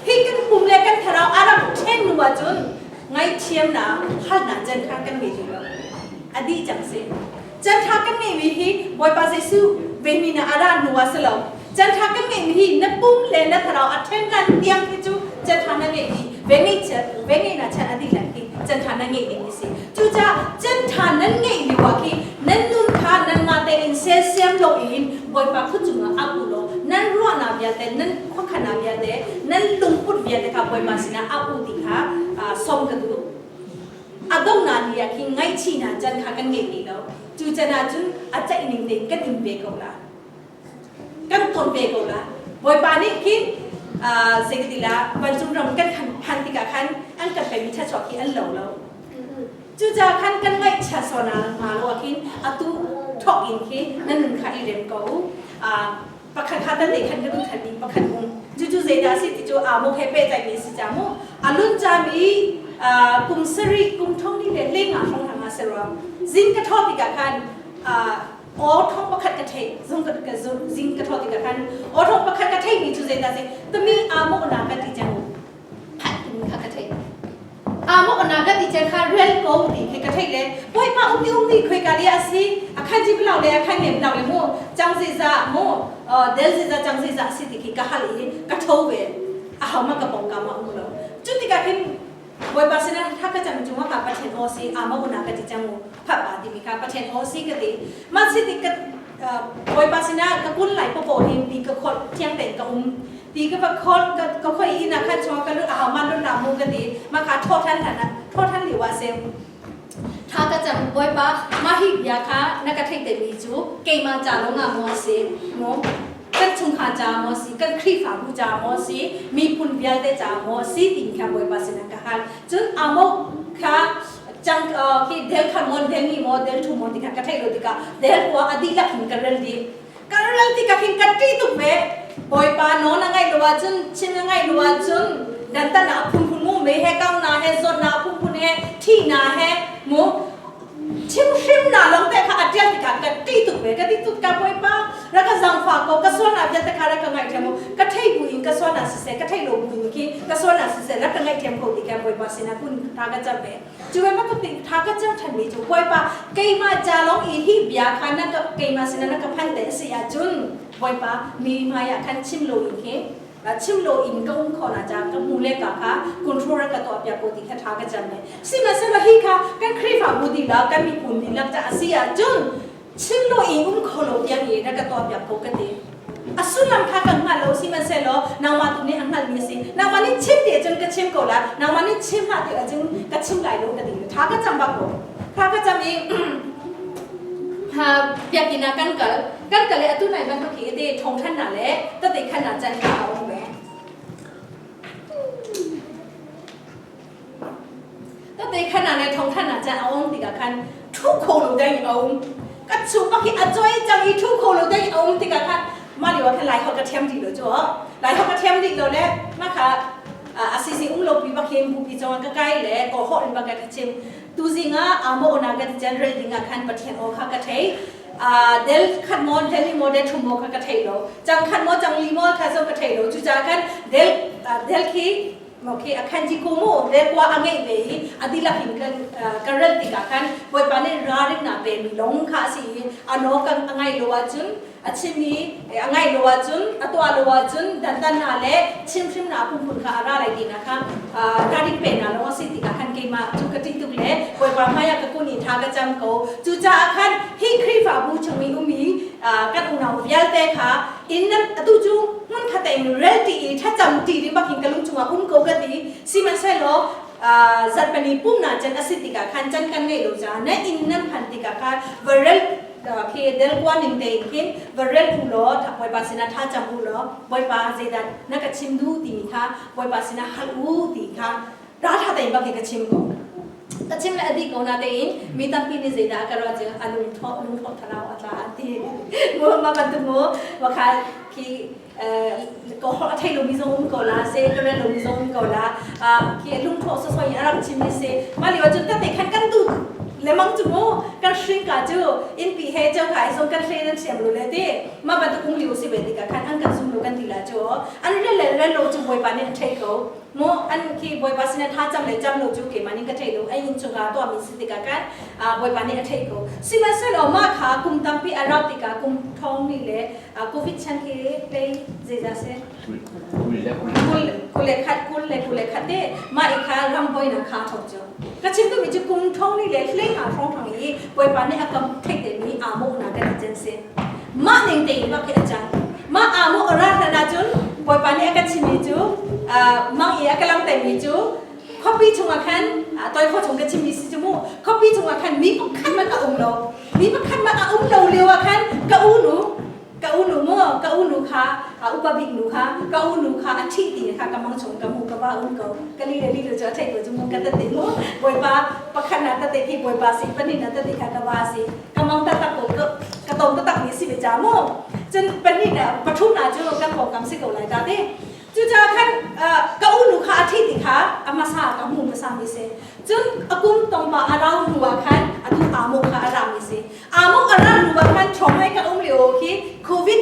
hi kan pum le kan thlarau a rak ṭhen hnu ahcun ngaihthiamnak halnak can kha kan ngei ti lo. A dih cang si. Can ṭha kan ngeihmi hi Bawipa Jesuh vemi na a ra hnu ah si lo. Can ṭha kan ngeihmi hi na pum le na thlarau a ṭhen hlan tiang hi cu can ṭha na ngeih dih. Vengeihnak chan a dih hlan khi can ṭha na ngeih ding a si. Cucaah can ṭha nan ngeih lio ah khi nan nun kha nanmah tein sersiam loin Bawipa kut cungah ap u law nan ruahnak vialte, nan khuakhannak vialte, nan lungput vialte kha Bawipa sinah ap u ti kha sawm ka duh. A donghnak ni ah khin ngaihchihnak can kha kan ngei ti lo. Cu can ah cun a ceih ning tein kan in ve ko la. Kan ton ve ko la. Bawipa nih khin zei ka ti la vancung ram kan phan tikah khan an kan pemi thluachuah khi an lo lo. Cucaah khan kan ngaihchia sual hnga lo ah khin atu thawk in khi nan nun kha i rem ko. Pakhat kha tan khan ka duh than ding pakhat um. Cucu zeidah a si ti cu aa he pehtlaihmi a si ca mu. A lun cami kum sarih kum thong ni le lengah hrawng hna nga si rua. Zing ka thawh tikah khan aw thong pakhat ka theih zung ka ka zing ka thawh tikah khan aw thong pakhat ka theihmi cu zeidah si tami aa mawh na ka ti cang phat timi kha ka theih. Amo na ka ti chen kha rel ko ti khi ka theih le Bawipa um ti um ni khoi ka li a si a khan ji blau le a khan nem blau le mu chang zi za mu del zi za chang zi za si ti khi ka hal i ka tho ve a hau ma ka pong ka ma um lo chu ti ka khin Bawipa sina tha ka cham chung ka pathen o si amo na ka ti chang mu pha pa ti mi kha pathen o si ka ti ma si ti ka Bawipa sina ka kun lai po po hin ti ka khol thiang ten ka um ti ka va khol ka ka khoi inn ah khan chungah ka lut a hau ma lut na mu ka ti ma kha tho than than tho than liu ah sem tha ka cam bawipa ma hi bia kha na ka theih te mi cu keimah ca lo nga maw si mu kan chungkhar ca maw si kan khrihfabu ca maw si miphun vialte ca maw si tin kha bawipa sin ka hal cun amo kha chang khi del kha mon del ni mo del thu mo ti kha ka theih lo tikah del kwa adi lak in ka rel di Kan ral tikah khin kan ṭih tuk ve. Bawipa nawl a ngaih lo ahcun, chin a ngaih lo ahcun, dantatnak a phunphun mu, mei he kangnak he, zawtnak a phunphun he, thihnak he, mu chimhrimnak lawng te kha a ṭial tikah ka ṭih tuk ve. Ka ti tuk ka Bawipa, rak ka zaangfah ko, ka sualnak vialte kha rak ka ngaihthiam u. Ka thei bu in ka sualnak siseh, ka theih lo bu in khi ka sualnak siseh, rak ka ngaihthiam ko ti kha Bawipa sinah kun tha ka cam ve. Cu ve bantuk in tha ka cam ṭhanmi cu Bawipa keimah ca lawng i hi bia kha na ka keimah sinah na ka phan te a si ahcun Bawipa mi hmaiah khan chim loin khi chim loin ka um khawh nak ca ka hmu le ka kha control rak ka tuah piak ko ti kha tha ka cam ne sihmanhsehlaw hi kha kan Khrihfabu dihlak kan miphun dihlak ca a si ahcun chim loin um kho lo tiang i rak ka tuah piak ko ka ti A sullam kha ka hngal lo sihmanhsehlaw nangmah tu nih a hngalmi a si. Nangmah nih chim ti ahcun ka chim ko lai. Nangmah nih chim hlah ti ahcun ka chim lai lo ka ti. Tha ka cam bak ko. Tha ka cam i biakinn ah kan kal. Kan kal i atu nai bantuk hi te thawngthannak le tate khannak can kha a um ve. Tate khan ah le thong than ah chan a um tikah khan thu kho lo ding a um. Ka chu bak hi a choi cang i thu kho lo ding a um tikah khan mah lio ah khan Lai holh ka thiam dih lo cu. Lai holh ka thiam dih lo le mah kha a sisi um lo pi bak hin bupi cungah ka kai le ko holh in bak ka chim. Tuzing ah amo ona ka ti chan rel ding ah khan Pathian aw kha ka thei. Del khat maw del li maw del thum maw kha ka thei lo. Chang khat maw chang li maw kha zong ka thei lo. Cucaah khan del del khi Okay, a khan ji ko mu le kwa a ngei ve i a dihlak in kan ka rel tikah khan Bawipa nih ralring na pe mi lawng kha a si i a naw kan a ngai lo ahcun a chim i a ngai lo ahcun a tuah lo ahcun dantan na le chimhrim na phunphun kha a ra lai ti na kha ralring pe na lawng a si tikah khan keimah cu ka ṭih tuk le Bawipa hmai ah ka kun i tha ka cam ko. Cucaah khan hi Khrihfabu chung i um i kan unau vialte kha inn nan atu cu hmun khat in rel ti i thlacam ti ding bak hin ka lung chungah um ko ka ti. Sihmanhsehlaw zarhpini pumna can a si tikah khan can kan ngeih lo caah na inn nan phan tikah khan va rel khi del kua ning tein khin va rel u law Bawipa sinah tha cam u law Bawipa zeidah na ka chim duh timi kha Bawipa sinah hal u ti kha raltha tein bak hin ka chim ko. Ka chim le a dih ko na tein mi tampi nih zeidah ka ruah cu a lungthawh lungthawh thalau a tla an ti mu. Ma bantuk mu wa kha khi ko a thei lomi zong um ko la se ka rel lomi zong um ko la khi lungthawh so so in a rak chim mi si. Ma li wa cun tate khan kan tu lemang cu mu kan hring ka cu in pi he cheu kai zong kan hle nan thiam lo le ti. Ma bantuk um liu si ve tikah khan an kan zum lo kan ti la cu an rel le rel lo cu Bawipa nih a thei ko mu. An khi Bawipa sinah tha cam le cam lo cu keimah nih ka thei lo. Ai inn chungah tuahmi si tikah khan Bawipa nih a thei ko. Sihmanhsehlaw mah kha kum tampi a rauh tikah kum thong ni le COVID chan khi pei zeizah si 21 21 te mah i kha ram boinak kha thok cu ka chim duhmi cu kum thong ni le hlei nga hrawng hrang i Bawipa nih a kam theih te mi aa mawhnak kan i cen si. Mah ning tein bak hi a cang. Mah aa mawh a rat hlan ahcun Bawipa nih a ka chimmi cu mang i a ka langhtermi cu khuapi chungah khan toi khaw chung ka chimmi si cu mu. Khuapi chungah khan mi pakhat hmanh a um lo. Mi pakhat hmanh a um lo lio ah khan ka unu ka unu mu ka unu kha upa bik nu kha ka unu kha a ṭhih ti kha ka mang chung ka mu ka va um ko. Ka li le li lo cu a theih ko cu mu ka tate mu. Bawipa pakhat na tate khi Bawipa si pahnih na tate kha ka va si ka mang taktak ko ka tom taktak mi si ve ca mu. Cun pahnih na pathum na cu kan pawngkam si ko lai ta te. Cucaah khan ka unu kha a ṭhih ti kha a hmasa ka hmu hmasa mi si. Cun a kum tongpa a rau hnu ah khan atu amok kha a ra mi si. Amok a ra hnu ah khan ṭhawng hai ka um lio khi COVID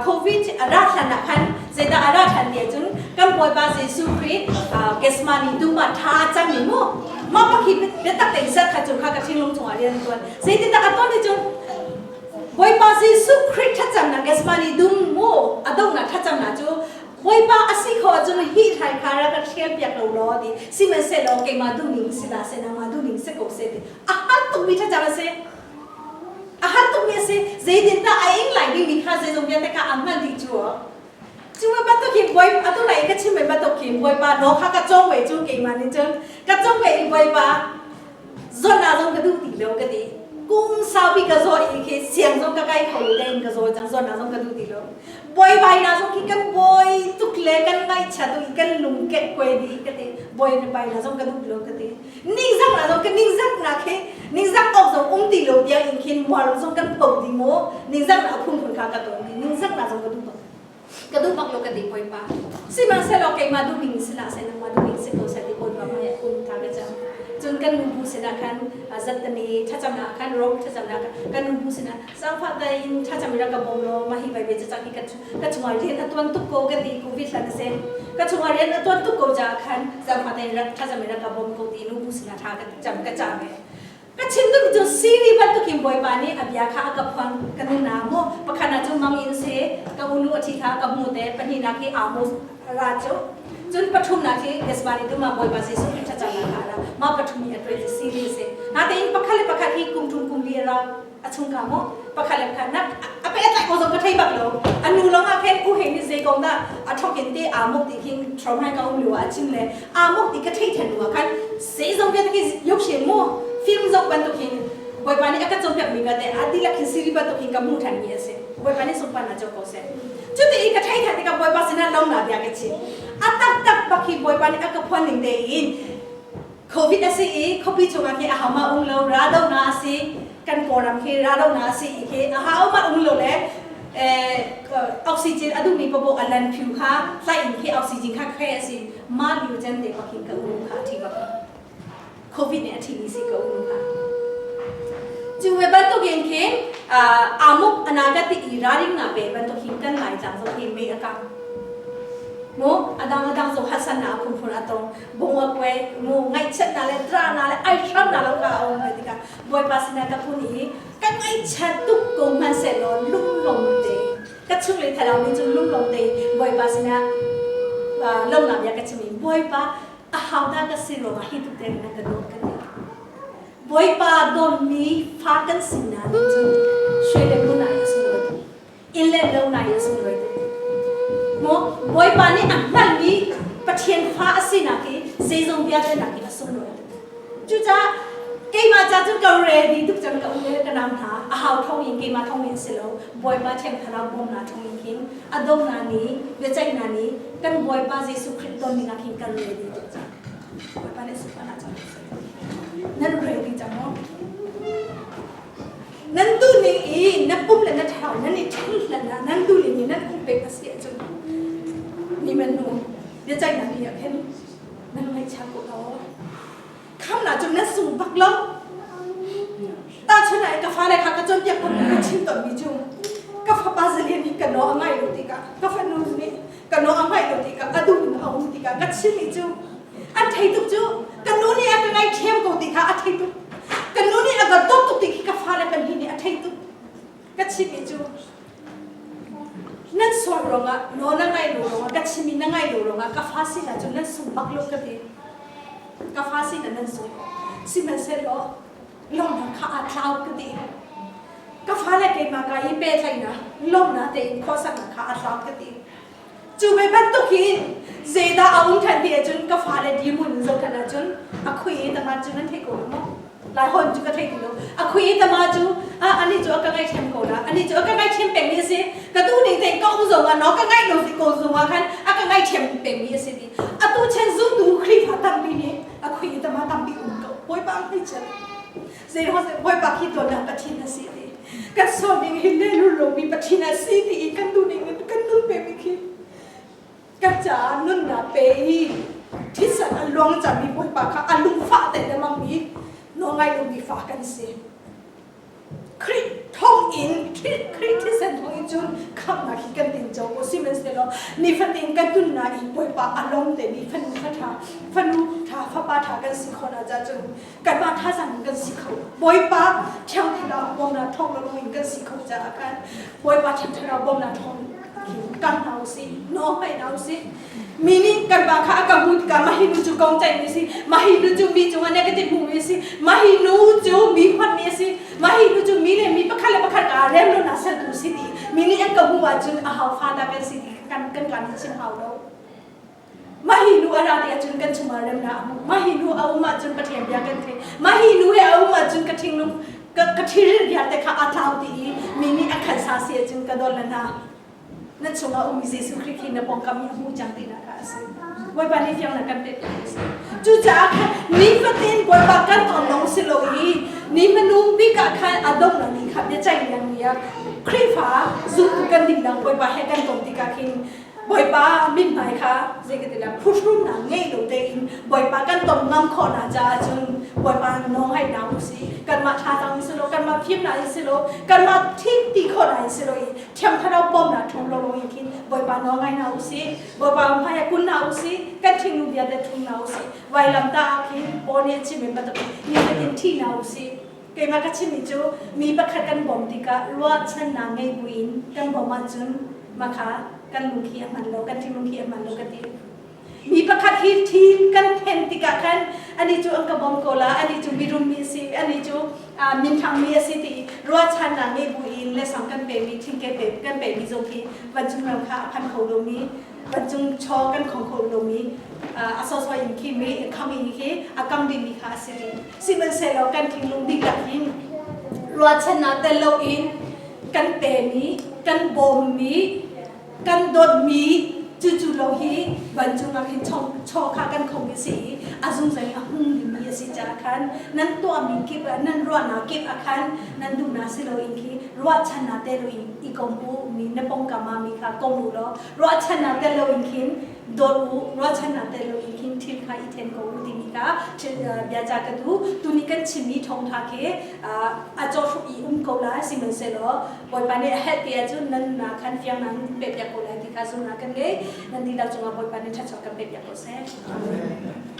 COVID a ra hlan ah khan zeidah a ra ṭhan ti ahcun kan Bawipa Jesuh Khrih Gethsemane dum ah ṭha a cang mi mu. Mah bak hi biatak tein zat kha cu kha ka thinlung chungah rian a ṭuan. Zeitindah a tuan ti cun Bawipa Jesuh Khrih thlacamnak Gethsemane dum mu a donghnak thlacamnak cu Bawipa a si kho ahcun hi hrai kha rak ka ṭhial piak lo law ti. Sihmanhsehlaw keimah duhning si hlah seh nangmah duhning si ko seh ti a har tukmi thlacam a si. A har tukmi a si. Zeitindah a ing lai dingmi kha zeizong vialte kha a hngalh dih cu. Cu bantuk hin Bawi atu lai ka chim ve bantuk hin Bawipa naw kha ka cawng ve cu keimah nih cun ka cawng ve i Bawipa zawn ah zong ka duh ti lo ka ti. Kum saupi ka zaw i khi siang zong ka kai kho lo tein ka zaw cang zawn ah zong ka duh ti lo. Bawi na zong khi kan bawi tuk le kan ngaihchia tuk i kan lung kek kuai dih ka ti. Bawi na pai na zong ka duh lo ka ti. Ningzak na zong ka ningzak na khi ningzak awk zong um ti lo tiang in khin mual zong kan pho di mu. Ningzak na phunphun kha ka ton di. Ningzak na zong ka duh bak. Ka duh bak lo ka ti Bawipa. Sihmanhsehlaw keimah duhning si hlah seh nangmah duhning si ko seh ti Bawipa hmai ah kun tha ka cam. Cun kan nubu sinah khan zattani thlacamnak ah khan Rom thlacamnak ah kan nubu sinah zaangfah tein thlacam in rak ka bawm law mah hi vaive cacang hi ka chungah rian a tuan tuk ko ka ti. COVID hlan a si. Ka chungah rian a tuan tuk ko caah khan zaangfah tein rak thlacam in rak ka bawm ko ti nubu sinah tha ka cam ka cah ve. Ka chim duhmi cu Siri bantukin Bawipa nih a bia kha a ka phuan. Ka nunnak mu pakhat ah cu mang in si ka unu a thi kha ka hmu te pahnihnak hi Amos ra cu cun pathumnak hi Gethsemane dum ah Bawipa Jesuh Khrih thlacamnak kha a ra. Mah pathum hi a tuai Siri a si. Natein pakhat le pakhat hi kum thum kum li a rau a chung ka mu pakhat le pakhat nak a pe a tlaih ko zong ka thei bak lo. A nu lawng ah khin u he nih zei kong dah a thok in te aa muk ti khin throm hai ka um lio ah a chim le aa muk ti ka thei than lu ah khan zeizong vialte khi yok she mu film zoh bantuk hin Bawipa nih a ka cawnpiak mi vialte a dihlak hin siri bantuk hin ka hmuh than mi a si. Bawipa nih sunparnak co ko seh. Cuti i ka thei than tikah Bawipa sinah lawmnak bia ka chim. A taktak bak hi Bawipa nih a ka phuan ning tein. Covid a si i khuapi chungah khi ahoma um lo raldohnak a si. Kan Kawlram khi raldohnak a si i khi ahoma um lo le oxygen a duhmi paoh a lan phiu kha tlaih in khi oxygen kha khe a si. Mah lio chan te bak hin ka um kha a thi bak. Covid nih a ṭhimi si ko nu kha. Cu ve bantukin khin amuk anagati i raring na pe bantuk hin kan lai tlang zong hi mei a kang. Mu adang adang zong hasan na phun phun atong bung a kwe mu ngaihchiat na le dra na le ai hram na lo ka um ve tikah Bawipa sinah ka phun i ka ngaihchiat tuk ko hmanhsehlaw lunglawm te ka chung le thlarau nih cun lunglawm te Bawipa sinah lawmnak bia ka chim i Bawipa Ahodah ka si ruangah hi tuk te na ka dawt ka ti. Bawipa dawtmi fa kan si na nih cun sui le ngun ah a sunglawi tuk. Inn le lo na i a sunglawi tuk. Maw Bawipa nih a hngalhmi Pathian fa a sinak hi zeizong vialte nakin a sunglawi tuk. Cucaah keimah ca cu ka ready tuk cang ka u le ka nau hna a hau thong in keimah thong in si lo Bawipa Thiang Thlarau bawmnak thong in khin a dohnak nih biaceihnak nih kan Bawipa Jesuh Khrih ton dingah khin kan ready tuk cang. Bawipa nih sunparnak cang nan ready cang maw? Nan duhning i na pum le na thlarau nan i ṭhen hlan ah nan duhning i nan um pek a si ahcun ni man nu biaceihnak ni ah khin nan ngaihchia ko lo. Khamnak cu nan sung bak lo. Tahchun ah ka fale kha ka cawnpiak tawn ka chim tawnmi cu ka fapa zalian nih ka naw a ngaih lo tikah ka fanu nih ka naw a ngaih lo tikah a duh in a um tikah ka chimmi cu an thei tuk cu ka nu nih a ka ngaihthiam ko ti kha a thei tuk ka nu nih a ka dawt tuk ti khi ka fale kan hi nih a thei tuk ka chimmi cu nan sual ruangah naw na ngaih lo ruangah ka chimmi na ngaih lo ruangah ka fa sin ah cun nan sung bak lo ka ti ka fa sin ah nan sung sihmanhsehlaw lawmnak kha aa tlau ka ti ka fale keimah ka i pehtlaihnak lawmnak tein khuasaknak kha aa tlau ka ti cu ve bantuk hin zeidah a um ṭhan ti ahcun ka fale dirhmun in zoh ṭhan ahcun a khui i tama cu nan thei ko lo maw lai hon cu ka thei ti lo a khui i tama cu ani cu a ka ngaihthiam ko la ani cu a ka ngaihthiam pengmi a si ka tu ning tein ka um zong ah no ka ngaih lo si ko zong ah khan a ka ngaihthiam pengmi a si ti atu chen zumtu Khrihfa tampi nih a khui i tama tampi um ko bawipa ang hei chan zeiruang bawipa khi tuannak pathin a si ti kan sual ning hi le lomi pathin a si ti i kan duh ning kan nun pemi khi kan caah nunnak pe i thisen a luang cangmi bawipa kha a lungfah te lemangmi nawl lomi fa kan si Khrih thawngin Khrih thisen thawngin cun khamhnak hi kan tinco ko sihmanhsehlaw nifatin kan nunnak i Bawipa a lawm te mi fanu fa ṭha fanu ṭha fapa ṭha kan si khawh ah cun kanmah thazaang in kan si kho Bawipa Thiang Thlarau bawmnak thawng lawng in kan si kho caah khan Bawipa Thiang Thlarau bawmnak thawng hin kang hna usih nawl hmai hna usih mi nih kanmah kha a ka hmu tikah mah hi nu cu kong ceihmi a si mah hi nu cu mi cungah negative hmuhmi a si mah hi nu cu mi huatmi a si mah hi nu cu mi le mi pakhat le pakhat kaa rem lonak sertu si ti mi nih an ka hmuh ahcun a hau fa dah kan si ti kan kan kan chim hau lo mah hi nu a ra ti ahcun kan chungah remnak a hmu mah hi nu a um ahcun Pathian bia kan thei mah hi nu he a um ahcun ka thinglung ka ka thiril vialte kha a tlau ti i mi nih a khan sa si ahcun ka dawt le hna na chungah ummi Jesuh Khrih khi na pawngkam i a hmu cang tinak kha a si. Bawipa nih fiang na kan pek a si. Cucaah khan nifatin Bawipa kan ton lawng si lo i ni hmanung bik ah khan a donghnak ni kha biaceih liang ni ah Khrihfa zumtu kan dingnak Bawipa he kan ton tikah khin Bawipa mithmai kha zeikatilah phuhrunnak ngei lo tein Bawipa kan ton ngam khawhnak caah cun Bawipa nawlngaihnak u si kanmah thazaang in si lo kanmah fimnak in si lo kanmah thim ti khawhnak in si lo i Thiang Thlarau bawmnak ṭhawng lawlaw in khin Bawipa nawl ngai hna u sih. Bawipa hmai ah kun hna u sih. Kan thinlung vialte ṭhum hna u sih. Vailamtah ah khin Paul nih a chimmi bantuk nifatin ṭhi hna u sih. Keimah ka chimmi cu mi pakhat kan bawmh tikah ruahchannak ngei buin kan bawmh ahcun mah kha kan lung khi a hman lo, kan thinlung khi a hman lo ka ti. Mi pakhat hi thi kan then tikah khan ani cu an ka bawm ko la, ani cu mirum mi a si, ani cu minthang mi a si ti ruahchannak ngei buin le sang kan pemi thingke pe kan pemi zong khi vancung ram kha a phan kho lomi vancung chaw kan khong kho lomi a sawsawh in khi mi kham in khi a kam dingmi kha a si rih. Sihmanhsehlaw kan thinlung dihlak hin ruahchannak tel loin kan pemi kan bawmmi kan dawtmi cucu lo hi vancung ah khin chaw kha kan khong i si i a zungzal in a hung dingmi a ka si caah khan nan tuahmi kip ah, nan ruahnak kip ah khan nan duhnak si loin khi ruahchannak te loin i kom u. Mi na pongkam ah mi kha kom u law ruahchannak tel loin khin dawt u, ruahchannak tel loin khin thil kha i then ko u timi kha bia ca ka duh. Tuni kan chimmi thawngtha khi a cawhhruk i um ko lai, sihmanhsehlaw Bawipa nih a helh ti ahcun nan nunnak khan fiang nan pehpiak ko lai ti kha zumhnak kan ngei. Nan dihlak cungah Bawipa nih ṭhatchuak kan pehpiak ko seh. Amen.